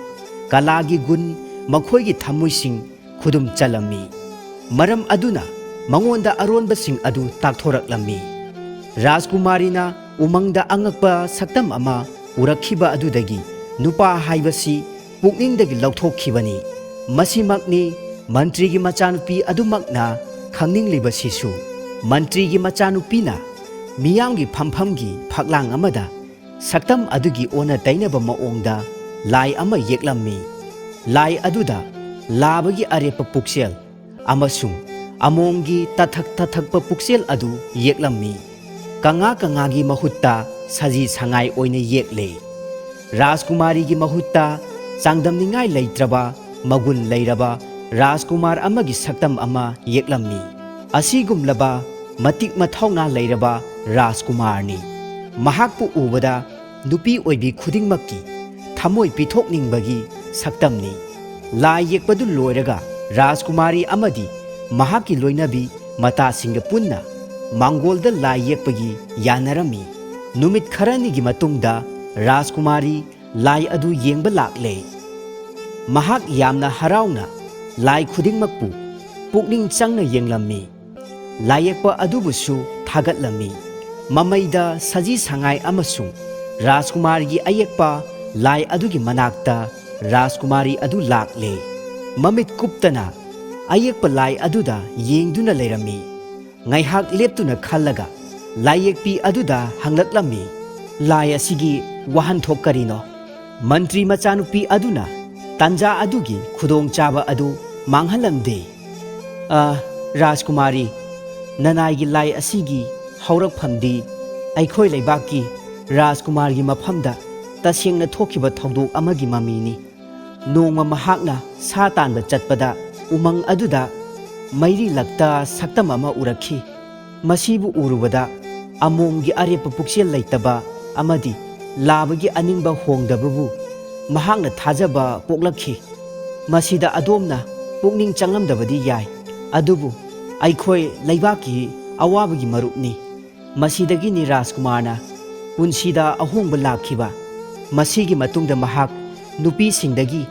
ꯀꯂꯥꯒꯤ ꯒꯨꯟ ꯃꯈꯣꯏꯒꯤ ꯊꯝꯃꯣꯏꯁꯤꯡ ꯈꯨꯗꯨꯝ ꯆꯜꯂꯝꯃꯤ꯫ ꯃꯔꯝ ꯑꯗꯨꯅ ꯃꯉꯣꯟꯗ ꯑꯔꯣꯟꯕꯁꯤꯡ ꯑꯗꯨ ꯇꯥꯛꯊꯣꯔꯛꯂꯝꯃꯤ꯫ ꯔꯥꯖꯀꯨꯃꯥꯔꯤꯅ ꯎꯃꯪꯗ ꯑꯉꯛꯄ ꯁꯛꯇꯝ ꯑꯃ ꯎꯔꯛꯈꯤꯕ ꯑꯗꯨꯗꯒꯤ ꯅꯨꯄꯥ ꯍꯥꯏꯕꯁꯤ ꯄꯨꯛꯅꯤꯡꯗꯒꯤ ꯂꯧꯊꯣꯛꯈꯤꯕꯅꯤ꯫ ꯃꯁꯤꯃꯛꯅꯤ ꯃꯟꯇ꯭ꯔꯤꯒꯤ ꯃꯆꯥꯅꯨꯄꯤ ꯑꯗꯨꯃꯛꯅ ꯈꯪꯅꯤꯡꯂꯤꯕꯁꯤꯁꯨ꯫ ꯃꯟꯇ꯭ꯔꯤꯒꯤ ꯃꯆꯥꯅꯨꯄꯤꯅ ꯃꯤꯌꯥꯝꯒꯤ ꯐꯝꯐꯝꯒꯤ ꯐꯛꯂꯥꯡ ꯑꯃꯗ ꯁꯛꯇꯝ ꯑꯗꯨꯒꯤ ꯑꯣꯟꯅ ꯇꯩꯅꯕ ꯃꯑꯣꯡꯗ ꯂꯥꯏ ꯑꯃ ꯌꯦꯛꯂꯝꯃꯤ꯫ ꯂꯥꯏ ꯑꯗꯨꯗ ꯂꯥꯕꯒꯤ ꯑꯔꯦꯞꯄ ꯄꯨꯛꯆꯦꯜ ꯑꯃꯁꯨꯡ ꯑꯃꯣꯝꯒꯤ ꯇꯊꯛ ꯇꯊꯛꯄ ꯄꯨꯛꯆꯦꯜ ꯑꯗꯨ ꯌꯦꯛꯂꯝꯃꯤ꯫ ꯀꯪꯉꯥ ꯀꯪꯉꯥꯒꯤ ꯃꯍꯨꯠꯇ ꯁꯖꯤ ꯁꯉꯥꯏ ꯑꯣꯏꯅ ꯌꯦꯛꯂꯦ꯫ ꯔꯥꯖꯀꯨꯃꯥꯔꯤꯒꯤ ꯃꯍꯨꯠꯇ ꯆꯥꯡꯗꯝꯅꯤꯡꯉꯥꯏ ꯂꯩꯇ꯭ꯔꯕ ꯃꯒꯨꯟ ꯂꯩꯔꯕ ꯔꯥꯖꯀꯨꯃꯥꯔ ꯑꯃꯒꯤ ꯁꯛꯇꯝ ꯑꯃ ꯌꯦꯛꯂꯝꯃꯤ꯫ ꯑꯁꯤꯒꯨꯝꯂꯕ ꯃꯇꯤꯛ ꯃꯊꯧꯅꯥ ꯂꯩꯔꯕ ꯔꯥꯖꯀꯨꯃꯥꯔꯅꯤ꯫ ꯃꯍꯥꯛꯄꯨ ꯎꯕꯗ ꯅꯨꯄꯤ ꯑꯣꯏꯕꯤ ꯈꯨꯗꯤꯡꯃꯛꯀꯤ ꯊꯃꯣꯏ ꯄꯤꯊꯣꯛꯅꯤꯡꯕꯒꯤ ꯁꯛꯇꯝꯅꯤ꯫ ꯂꯥꯏ ꯌꯦꯛꯄꯗꯨ ꯂꯣꯏꯔꯒ ꯔꯥꯖꯀꯨꯃꯥꯔꯤ ꯑꯃꯗꯤ ꯃꯍꯥꯛꯀꯤ ꯂꯣꯏꯅꯕꯤ ꯃꯇꯥꯁꯤꯡꯒ ꯄꯨꯟꯅ ꯃꯥꯡꯒꯣꯜꯗ ꯂꯥꯏ ꯌꯦꯛꯄꯒꯤ ꯌꯥꯅꯔꯝꯃꯤ꯫ ꯅꯨꯃꯤꯠ ꯈꯔꯅꯤꯒꯤ ꯃꯇꯨꯡꯗ ꯔꯥꯖꯀꯨꯃꯥꯔꯤ ꯂꯥꯏ ꯑꯗꯨ ꯌꯦꯡꯕ ꯂꯥꯛꯂꯦ꯫ ꯃꯍꯥꯛ ꯌꯥꯝꯅ ꯍꯔꯥꯎꯅ ꯂꯥꯏ ꯈꯨꯗꯤꯡꯃꯛꯄꯨ ꯄꯨꯛꯅꯤꯡ ꯆꯪꯅ ꯌꯦꯡꯂꯝꯃꯤ꯫ ꯂꯥꯏꯌꯦꯛꯄ ꯑꯗꯨꯕꯨꯁꯨ ꯊꯥꯒꯠꯂꯝꯃꯤ꯫ ꯃꯃꯩꯗ ꯁꯖꯤ ꯁꯉꯥꯏ ꯑꯃꯁꯨꯡ ꯔꯥꯖꯀꯨꯃꯥꯔꯒꯤ ꯑꯌꯦꯛꯄ ꯂꯥꯏ ꯑꯗꯨꯒꯤ ꯃꯅꯥꯛꯇ ꯔꯥꯖꯀꯨꯃꯥꯔꯤ ꯑꯗꯨ ꯂꯥꯛꯂꯦ꯫ ꯃꯃꯤꯠ ꯀꯨꯞꯇꯅ ꯑꯌꯦꯛꯄ ꯂꯥꯏ ꯑꯗꯨꯗ ꯌꯦꯡꯗꯨꯅ ꯂꯩꯔꯝꯃꯤ꯫ ꯉꯥꯏꯍꯥꯛ ꯂꯦꯞꯇꯨꯅ ꯈꯜꯂꯒ ꯂꯥꯏꯌꯦꯛꯄꯤ ꯑꯗꯨꯗ ꯍꯪꯂꯛꯂꯝꯃꯤ, "ꯂꯥꯏ ꯑꯁꯤꯒꯤ ꯋꯥꯍꯟꯊꯣꯛ ꯀꯔꯤꯅꯣ?" ꯃꯟꯇ꯭ꯔꯤ ꯃꯆꯥꯅꯨꯄꯤ ꯑꯗꯨꯅ ꯇꯥꯟꯖꯥ ꯑꯗꯨꯒꯤ ꯈꯨꯗꯣꯡꯆꯥꯕ ꯑꯗꯨ ꯃꯥꯡꯍꯜꯂꯝꯗꯦ꯫ "ꯑ, ꯔꯥꯖꯀꯨꯃꯥꯔꯤ, ꯅꯅꯥꯏꯒꯤ ꯂꯥꯏ ꯑꯁꯤꯒꯤ ꯍꯧꯔꯛꯐꯝꯗꯤ ꯑꯩꯈꯣꯏ ꯂꯩꯕꯥꯛꯀꯤ ꯔꯥꯖꯀꯨꯃꯥꯔꯒꯤ ꯃꯐꯝꯗ ꯇꯁꯦꯡꯅ ꯊꯣꯛꯈꯤꯕ ꯊꯧꯗꯣꯛ ꯑꯃꯒꯤ ꯃꯃꯤꯅꯤ꯫ ꯅꯣꯡꯃ ꯃꯍꯥꯛꯅ ꯁꯥ ꯇꯥꯟꯕ ꯆꯠꯄꯗ ꯎꯃꯪ ꯑꯗꯨꯗ ꯃꯩꯔꯤ ꯂꯛꯇ ꯁꯛꯇꯝ ꯑꯃ ꯎꯔꯛꯈꯤ꯫ ꯃꯁꯤꯕꯨ ꯎꯔꯨꯕꯗ ꯑꯃꯣꯝꯒꯤ ꯑꯔꯦꯞꯄ ꯄꯨꯛꯆꯦꯜ ꯂꯩꯇꯕ ꯑꯃꯗꯤ ꯂꯥꯕꯒꯤ ꯑꯅꯤꯡꯕ ꯍꯣꯡꯗꯕꯕꯨ ꯃꯍꯥꯛꯅ ꯊꯥꯖꯕ ꯄꯣꯛꯂꯛꯈꯤ꯫ ꯃꯁꯤꯗ ꯑꯗꯣꯝꯅ ꯄꯨꯛꯅꯤꯡ ꯆꯪꯂꯝꯗꯕꯗꯤ ꯌꯥꯏ, ꯑꯗꯨꯕꯨ ꯑꯩꯈꯣꯏ ꯂꯩꯕꯥꯛꯀꯤ ꯑꯋꯥꯕꯒꯤ ꯃꯔꯨꯞꯅꯤ꯫ ꯃꯁꯤꯗꯒꯤꯅꯤ ꯔꯥꯖꯀꯨꯃꯥꯔꯅ ꯄꯨꯟꯁꯤꯗ ꯑꯍꯣꯡꯕ ꯂꯥꯛꯈꯤꯕ꯫ ꯃꯁꯤꯒꯤ ꯃꯇꯨꯡꯗ ꯃꯍꯥꯛ ꯅꯨꯄꯤꯁꯤꯡꯗꯒꯤ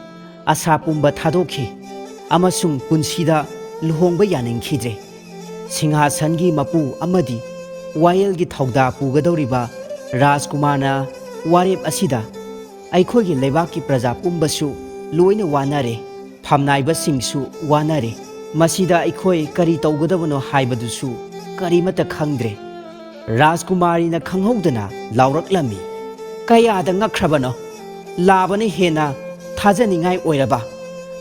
ꯑꯁꯥ ꯄꯨꯝꯕ ꯊꯥꯗꯣꯛꯈꯤ ꯑꯃꯁꯨꯡ ꯄꯨꯟꯁꯤꯗ ꯂꯨꯍꯣꯡꯕ ꯌꯥꯅꯤꯡꯈꯤꯗ꯭ꯔꯦ꯫ ꯁꯤꯡꯍꯥꯁꯟꯒꯤ ꯃꯄꯨ ꯑꯃꯗꯤ ꯋꯥꯌꯦꯜꯒꯤ ꯊꯧꯗꯥ ꯄꯨꯒꯗꯧꯔꯤꯕ ꯔꯥꯖꯀꯨꯃꯥꯔꯅ ꯋꯥꯔꯦꯞ ꯑꯁꯤꯗ ꯑꯩꯈꯣꯏꯒꯤ ꯂꯩꯕꯥꯛꯀꯤ ꯄ꯭ꯔꯖꯥ ꯄꯨꯝꯕꯁꯨ ꯂꯣꯏꯅ ꯋꯥꯅꯔꯦ꯫ ꯐꯝꯅꯥꯏꯕꯁꯤꯡꯁꯨ ꯋꯥꯅꯔꯦ꯫ ꯃꯁꯤꯗ ꯑꯩꯈꯣꯏ ꯀꯔꯤ ꯇꯧꯒꯗꯕꯅꯣ ꯍꯥꯏꯕꯗꯨꯁꯨ ꯀꯔꯤꯃꯠꯇ ꯈꯪꯗ꯭ꯔꯦ꯫ ꯔꯥꯖꯀꯨꯃꯥꯔꯤꯅ ꯈꯪꯍꯧꯗꯅ ꯂꯥꯎꯔꯛꯂꯝꯃꯤ, "ꯀꯌꯥꯗ ꯉꯛꯈ꯭ꯔꯕꯅꯣ! ꯂꯥꯕꯅ ꯍꯦꯟꯅ ꯊꯥꯖꯅꯤꯡꯉꯥꯏ ꯑꯣꯏꯔꯕ,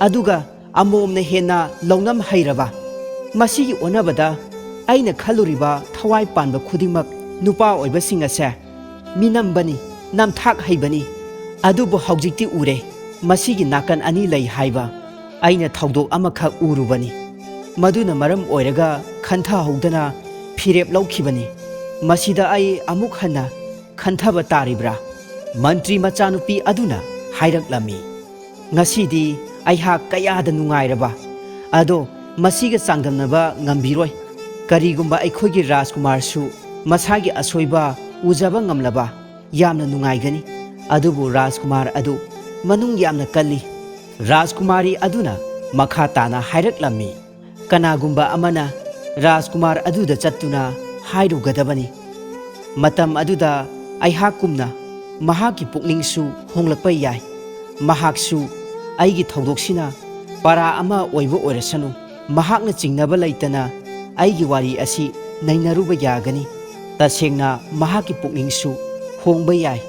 ꯑꯗꯨꯒ ꯑꯃꯣꯝꯅ ꯍꯦꯟꯅ ꯂꯧꯅꯝ ꯍꯩꯔꯕ꯫ ꯃꯁꯤꯒꯤ ꯑꯣꯟꯅꯕꯗ ꯑꯩꯅ ꯈꯜꯂꯨꯔꯤꯕ ꯊꯋꯥꯏ ꯄꯥꯟꯕ ꯈꯨꯗꯤꯡꯃꯛ ꯅꯨꯄꯥ ꯑꯣꯏꯕꯁꯤꯡ ꯑꯁꯦ ꯃꯤꯅꯝꯕꯅꯤ, ꯅꯝꯊꯥꯛ ꯍꯩꯕꯅꯤ꯫ ꯑꯗꯨꯕꯨ ꯍꯧꯖꯤꯛꯇꯤ ꯎꯔꯦ, ꯃꯁꯤꯒꯤ ꯅꯥꯀꯟ ꯑꯅꯤ ꯂꯩ ꯍꯥꯏꯕ ꯑꯩꯅ ꯊꯧꯗꯣꯛ ꯑꯃꯈꯛ ꯎꯔꯨꯕꯅꯤ꯫ ꯃꯗꯨꯅ ꯃꯔꯝ ꯑꯣꯏꯔꯒ ꯈꯟꯊꯍꯧꯗꯅ ꯐꯤꯔꯦꯞ ꯂꯧꯈꯤꯕꯅꯤ꯫ ꯃꯁꯤꯗ ꯑꯩ ꯑꯃꯨꯛ ꯍꯟꯅ ꯈꯟꯊꯕ ꯇꯥꯔꯤꯕ꯭ꯔꯥ?" ꯃꯟꯇ꯭ꯔꯤ ꯃꯆꯥꯅꯨꯄꯤ ꯑꯗꯨꯅ ꯍꯥꯏꯔꯛꯂꯝꯃꯤ, "ꯉꯁꯤꯗꯤ ꯑꯩꯍꯥꯛ ꯀꯌꯥꯗ ꯅꯨꯡꯉꯥꯏꯔꯕ! ꯑꯗꯣ ꯃꯁꯤꯒ ꯆꯥꯡꯗꯝꯅꯕ ꯉꯝꯕꯤꯔꯣꯏ꯫ ꯀꯔꯤꯒꯨꯝꯕ ꯑꯩꯈꯣꯏꯒꯤ ꯔꯥꯖꯀꯨꯃꯥꯔꯁꯨ ꯃꯁꯥꯒꯤ ꯑꯁꯣꯏꯕ ꯎꯖꯕ ꯉꯝꯂꯕ ꯌꯥꯝꯅ ꯅꯨꯡꯉꯥꯏꯒꯅꯤ꯫ ꯑꯗꯨꯕꯨ ꯔꯥꯖꯀꯨꯃꯥꯔ ꯑꯗꯨ ꯃꯅꯨꯡ ꯌꯥꯝꯅ ꯀꯜꯂꯤ꯫" ꯔꯥꯖꯀꯨꯃꯥꯔꯤ ꯑꯗꯨꯅ ꯃꯈꯥ ꯇꯥꯅ ꯍꯥꯏꯔꯛꯂꯝꯃꯤ, "ꯀꯅꯥꯒꯨꯝꯕ ꯑꯃꯅ ꯔꯥꯖꯀꯨꯃꯥꯔ ꯑꯗꯨꯗ ꯆꯠꯇꯨꯅ ꯍꯥꯏꯔꯨꯒꯗꯕꯅꯤ, ꯃꯇꯝ ꯑꯗꯨꯗ ꯑꯩꯍꯥꯛꯀꯨꯝꯅ ꯃꯍꯥꯛꯀꯤ ꯄꯨꯛꯅꯤꯡꯁꯨ ꯍꯣꯡꯂꯛꯄ ꯌꯥꯏ꯫ ꯃꯍꯥꯛꯁꯨ ꯑꯩꯒꯤ ꯊꯧꯗꯣꯛꯁꯤꯅ ꯄꯔꯥ ꯑꯃ ꯑꯣꯏꯕ ꯑꯣꯏꯔꯁꯅꯨ, ꯃꯍꯥꯛꯅ ꯆꯤꯡꯅꯕ ꯂꯩꯇꯅ ꯑꯩꯒꯤ ꯋꯥꯔꯤ ꯑꯁꯤ ꯅꯩꯅꯔꯨꯕ ꯌꯥꯒꯅꯤ꯫ ꯇꯁꯦꯡꯅ ꯃꯍꯥꯛꯀꯤ ꯄꯨꯛꯅꯤꯡꯁꯨ ꯍꯣꯡꯕ ꯌꯥꯏ꯫"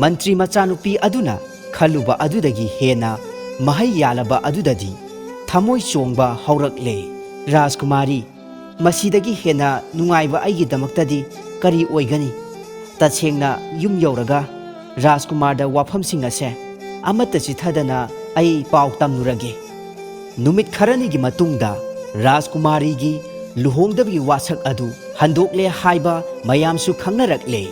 ꯃꯟꯇ꯭ꯔꯤ ꯃꯆꯥꯅꯨꯄꯤ ꯑꯗꯨꯅ ꯈꯜꯂꯨꯕ ꯑꯗꯨꯗꯒꯤ ꯍꯦꯟꯅ ꯃꯍꯩ ꯌꯥꯜꯂꯕ ꯑꯗꯨꯗꯗꯤ ꯊꯃꯣꯏ ꯆꯣꯡꯕ ꯍꯧꯔꯛꯂꯦ꯫ "ꯔꯥꯖꯀꯨꯃꯥꯔꯤ, ꯃꯁꯤꯗꯒꯤ ꯍꯦꯟꯅ ꯅꯨꯡꯉꯥꯏꯕ ꯑꯩꯒꯤꯗꯃꯛꯇꯗꯤ ꯀꯔꯤ ꯑꯣꯏꯒꯅꯤ? ꯇꯁꯦꯡꯅ ꯌꯨꯝ ꯌꯧꯔꯒ ꯔꯥꯖꯀꯨꯃꯥꯔꯗ ꯋꯥꯐꯝꯁꯤꯡ ꯑꯁꯦ ꯑꯃꯠꯇ ꯆꯤꯊꯗꯅ ꯑꯩ ꯄꯥꯎ ꯇꯝꯂꯨꯔꯒꯦ꯫" ꯅꯨꯃꯤꯠ ꯈꯔꯅꯤꯒꯤ ꯃꯇꯨꯡꯗ ꯔꯥꯖꯀꯨꯃꯥꯔꯤꯒꯤ ꯂꯨꯍꯣꯡꯗꯕꯒꯤ ꯋꯥꯁꯛ ꯑꯗꯨ ꯍꯟꯗꯣꯛꯂꯦ ꯍꯥꯏꯕ ꯃꯌꯥꯝꯁꯨ ꯈꯪꯅꯔꯛꯂꯦ꯫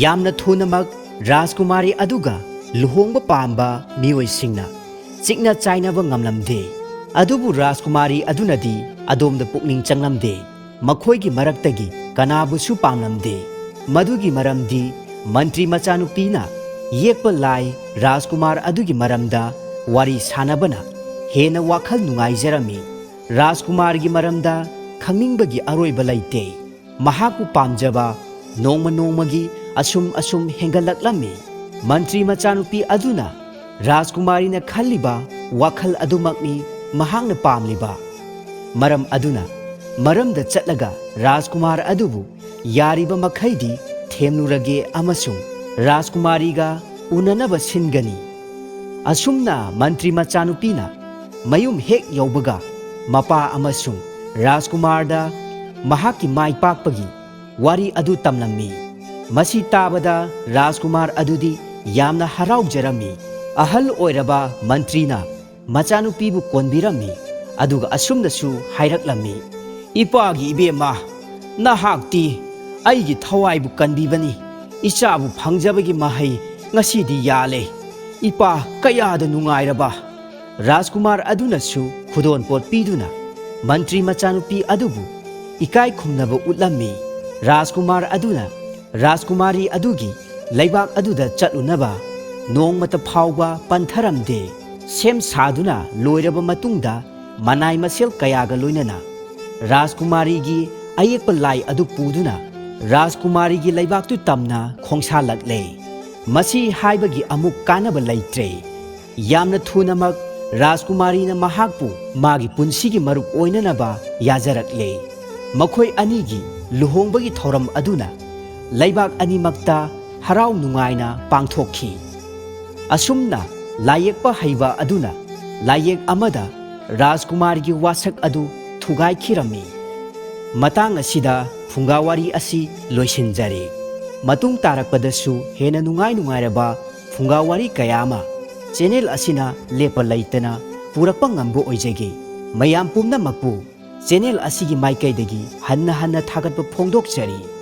ꯌꯥꯝꯅ ꯊꯨꯅꯃꯛ ꯔꯥꯖꯀꯨꯃꯥꯔꯤ ꯑꯗꯨꯒ ꯂꯨꯍꯣꯡꯕ ꯄꯥꯝꯕ ꯃꯤꯑꯣꯏꯁꯤꯡꯅ ꯆꯤꯛꯅ ꯆꯥꯏꯅꯕ ꯉꯝꯂꯝꯗꯦ꯫ ꯑꯗꯨꯕꯨ ꯔꯥꯖꯀꯨꯃꯥꯔꯤ ꯑꯗꯨꯅꯗꯤ ꯑꯗꯣꯝꯗ ꯄꯨꯛꯅꯤꯡ ꯆꯪꯂꯝꯗꯦ꯫ ꯃꯈꯣꯏꯒꯤ ꯃꯔꯛꯇꯒꯤ ꯀꯅꯥꯕꯨꯁꯨ ꯄꯥꯝꯂꯝꯗꯦ꯫ ꯃꯗꯨꯒꯤ ꯃꯔꯝꯗꯤ ꯃꯟꯇ꯭ꯔꯤ ꯃꯆꯥꯅꯨꯄꯤꯅ ꯌꯦꯛꯄ ꯂꯥꯏ ꯔꯥꯖꯀꯨꯃꯥꯔ ꯑꯗꯨꯒꯤ ꯃꯔꯝꯗ ꯋꯥꯔꯤ ꯁꯥꯅꯕꯅ ꯍꯦꯟꯅ ꯋꯥꯈꯜ ꯅꯨꯡꯉꯥꯏꯖꯔꯝꯃꯤ꯫ ꯔꯥꯖꯀꯨꯃꯥꯔꯒꯤ ꯃꯔꯝꯗ ꯈꯪꯅꯤꯡꯕꯒꯤ ꯑꯔꯣꯏꯕ ꯂꯩꯇꯦ꯫ ꯃꯍꯥꯛꯄꯨ ꯄꯥꯝꯖꯕ ꯅꯣꯡꯃ ꯅꯣꯡꯃꯒꯤ ꯑꯁꯨꯝ ꯑꯁꯨꯝ ꯍꯦꯟꯒꯠꯂꯛꯂꯝꯃꯤ꯫ ꯃꯟꯇ꯭ꯔꯤ ꯃꯆꯥꯅꯨꯄꯤ ꯑꯗꯨꯅ ꯔꯥꯖꯀꯨꯃꯥꯔꯤꯅ ꯈꯜꯂꯤꯕ ꯋꯥꯈꯜ ꯑꯗꯨꯃꯛꯅꯤ ꯃꯍꯥꯛꯅ ꯄꯥꯝꯂꯤꯕ꯫ ꯃꯔꯝ ꯑꯗꯨꯅ ꯃꯔꯝꯗ ꯆꯠꯂꯒ ꯔꯥꯖꯀꯨꯃꯥꯔ ꯑꯗꯨꯕꯨ ꯌꯥꯔꯤꯕ ꯃꯈꯩꯗꯤ ꯊꯦꯝꯂꯨꯔꯒꯦ ꯑꯃꯁꯨꯡ ꯔꯥꯖꯀꯨꯃꯥꯔꯤꯒ ꯎꯅꯅꯕ ꯁꯤꯟꯒꯅꯤ꯫ ꯑꯁꯨꯝꯅ ꯃꯟꯇ꯭ꯔꯤ ꯃꯆꯥꯅꯨꯄꯤꯅ ꯃꯌꯨꯝ ꯍꯦꯛ ꯌꯧꯕꯒ ꯃꯄꯥ ꯑꯃꯁꯨꯡ ꯔꯥꯖꯀꯨꯃꯥꯔꯗ ꯃꯍꯥꯛꯀꯤ ꯃꯥꯏ ꯄꯥꯛꯄꯒꯤ ꯋꯥꯔꯤ ꯑꯗꯨ ꯇꯝꯂꯝꯃꯤ꯫ ꯃꯁꯤ ꯇꯥꯕꯗ ꯔꯥꯖꯀꯨꯃꯥꯔ ꯑꯗꯨꯗꯤ ꯌꯥꯝꯅ ꯍꯔꯥꯎꯖꯔꯝꯃꯤ꯫ ꯑꯍꯜ ꯑꯣꯏꯔꯕ ꯃꯟꯇ꯭ꯔꯤꯅ ꯃꯆꯥꯅꯨꯄꯤꯕꯨ ꯀꯣꯟꯕꯤꯔꯝꯃꯤ, ꯑꯗꯨꯒ ꯑꯁꯨꯝꯅꯁꯨ ꯍꯥꯏꯔꯛꯂꯝꯃꯤ, "ꯏꯄꯥꯒꯤ ꯏꯕꯦꯝꯃ, ꯅꯍꯥꯛꯇꯤ ꯑꯩꯒꯤ ꯊꯋꯥꯏꯕꯨ ꯀꯟꯕꯤꯕꯅꯤ꯫ ꯏꯆꯥꯕꯨ ꯐꯪꯖꯕꯒꯤ ꯃꯍꯩ ꯉꯁꯤꯗꯤ ꯌꯥꯜꯂꯦ꯫ ꯏꯄꯥ ꯀꯌꯥꯗ ꯅꯨꯡꯉꯥꯏꯔꯕ!" ꯔꯥꯖꯀꯨꯃꯥꯔ ꯑꯗꯨꯅꯁꯨ ꯈꯨꯗꯣꯟꯄꯣꯠ ꯄꯤꯗꯨꯅ ꯃꯟꯇ꯭ꯔꯤ ꯃꯆꯥꯅꯨꯄꯤ ꯑꯗꯨꯕꯨ ꯏꯀꯥꯏ ꯈꯨꯝꯅꯕ ꯎꯠꯂꯝꯃꯤ꯫ ꯔꯥꯖꯀꯨꯃꯥꯔ ꯑꯗꯨꯅ ꯔꯥꯖꯀꯨꯃꯥꯔꯤ ꯑꯗꯨꯒꯤ ꯂꯩꯕꯥꯛ ꯑꯗꯨꯗ ꯆꯠꯂꯨꯅꯕ ꯅꯣꯡꯃꯇ ꯐꯥꯎꯕ ꯄꯟꯊꯔꯝꯗꯦ꯫ ꯁꯦꯝ ꯁꯥꯗꯨꯅ ꯂꯣꯏꯔꯕ ꯃꯇꯨꯡꯗ ꯃꯅꯥꯏ ꯃꯁꯦꯜ ꯀꯌꯥꯒ ꯂꯣꯏꯅꯅ ꯔꯥꯖꯀꯨꯃꯥꯔꯤꯒꯤ ꯑꯌꯦꯛꯄ ꯂꯥꯏ ꯑꯗꯨ ꯄꯨꯗꯨꯅ ꯔꯥꯖꯀꯨꯃꯥꯔꯤꯒꯤ ꯂꯩꯕꯥꯛꯇꯨ ꯇꯝꯅ ꯈꯣꯡꯁꯥꯜꯂꯛꯂꯦ꯫ ꯃꯁꯤ ꯍꯥꯏꯕꯒꯤ ꯑꯃꯨꯛ ꯀꯥꯟꯅꯕ ꯂꯩꯇ꯭ꯔꯦ꯫ ꯌꯥꯝꯅ ꯊꯨꯅꯃꯛ ꯔꯥꯖꯀꯨꯃꯥꯔꯤꯅ ꯃꯍꯥꯛꯄꯨ ꯃꯥꯒꯤ ꯄꯨꯟꯁꯤꯒꯤ ꯃꯔꯨꯞ ꯑꯣꯏꯅꯅꯕ ꯌꯥꯖꯔꯛꯂꯦ꯫ ꯃꯈꯣꯏ ꯑꯅꯤꯒꯤ ꯂꯨꯍꯣꯡꯕꯒꯤ ꯊꯧꯔꯝ ꯑꯗꯨꯅ ꯂꯩꯕꯥꯛ ꯑꯅꯤꯃꯛꯇ ꯍꯔꯥꯎ ꯅꯨꯡꯉꯥꯏꯅ ꯄꯥꯡꯊꯣꯛꯈꯤ꯫ ꯑꯁꯨꯝꯅ ꯂꯥꯏꯌꯦꯛꯄ ꯍꯩꯕ ꯑꯗꯨꯅ ꯂꯥꯏꯌꯦꯛ ꯑꯃꯗ ꯔꯥꯖꯀꯨꯃꯥꯔꯒꯤ ꯋꯥꯁꯛ ꯑꯗꯨ ꯊꯨꯒꯥꯏꯈꯤꯔꯝꯃꯤ꯫ ꯃꯇꯥꯡ ꯑꯁꯤꯗ ꯐꯨꯡꯒꯥ ꯋꯥꯔꯤ ꯑꯁꯤ ꯂꯣꯏꯁꯤꯟꯖꯔꯦ꯫ ꯃꯇꯨꯡ ꯇꯥꯔꯛꯄꯗꯁꯨ ꯍꯦꯟꯅ ꯅꯨꯡꯉꯥꯏ ꯅꯨꯡꯉꯥꯏꯔꯕ ꯐꯨꯡꯒꯥ ꯋꯥꯔꯤ ꯀꯌꯥ ꯑꯃ ꯆꯦꯅꯦꯜ ꯑꯁꯤꯅ ꯂꯦꯞꯄ ꯂꯩꯇꯅ ꯄꯨꯔꯛꯄ ꯉꯝꯕ ꯑꯣꯏꯖꯒꯦ꯫ ꯃꯌꯥꯝ ꯄꯨꯝꯅꯃꯛꯄꯨ ꯆꯦꯅꯦꯜ ꯑꯁꯤꯒꯤ ꯃꯥꯏꯀꯩꯗꯒꯤ ꯍꯟꯅ ꯍꯟꯅ ꯊꯥꯒꯠꯄ ꯐꯣꯡꯗꯣꯛꯆꯔꯤ꯫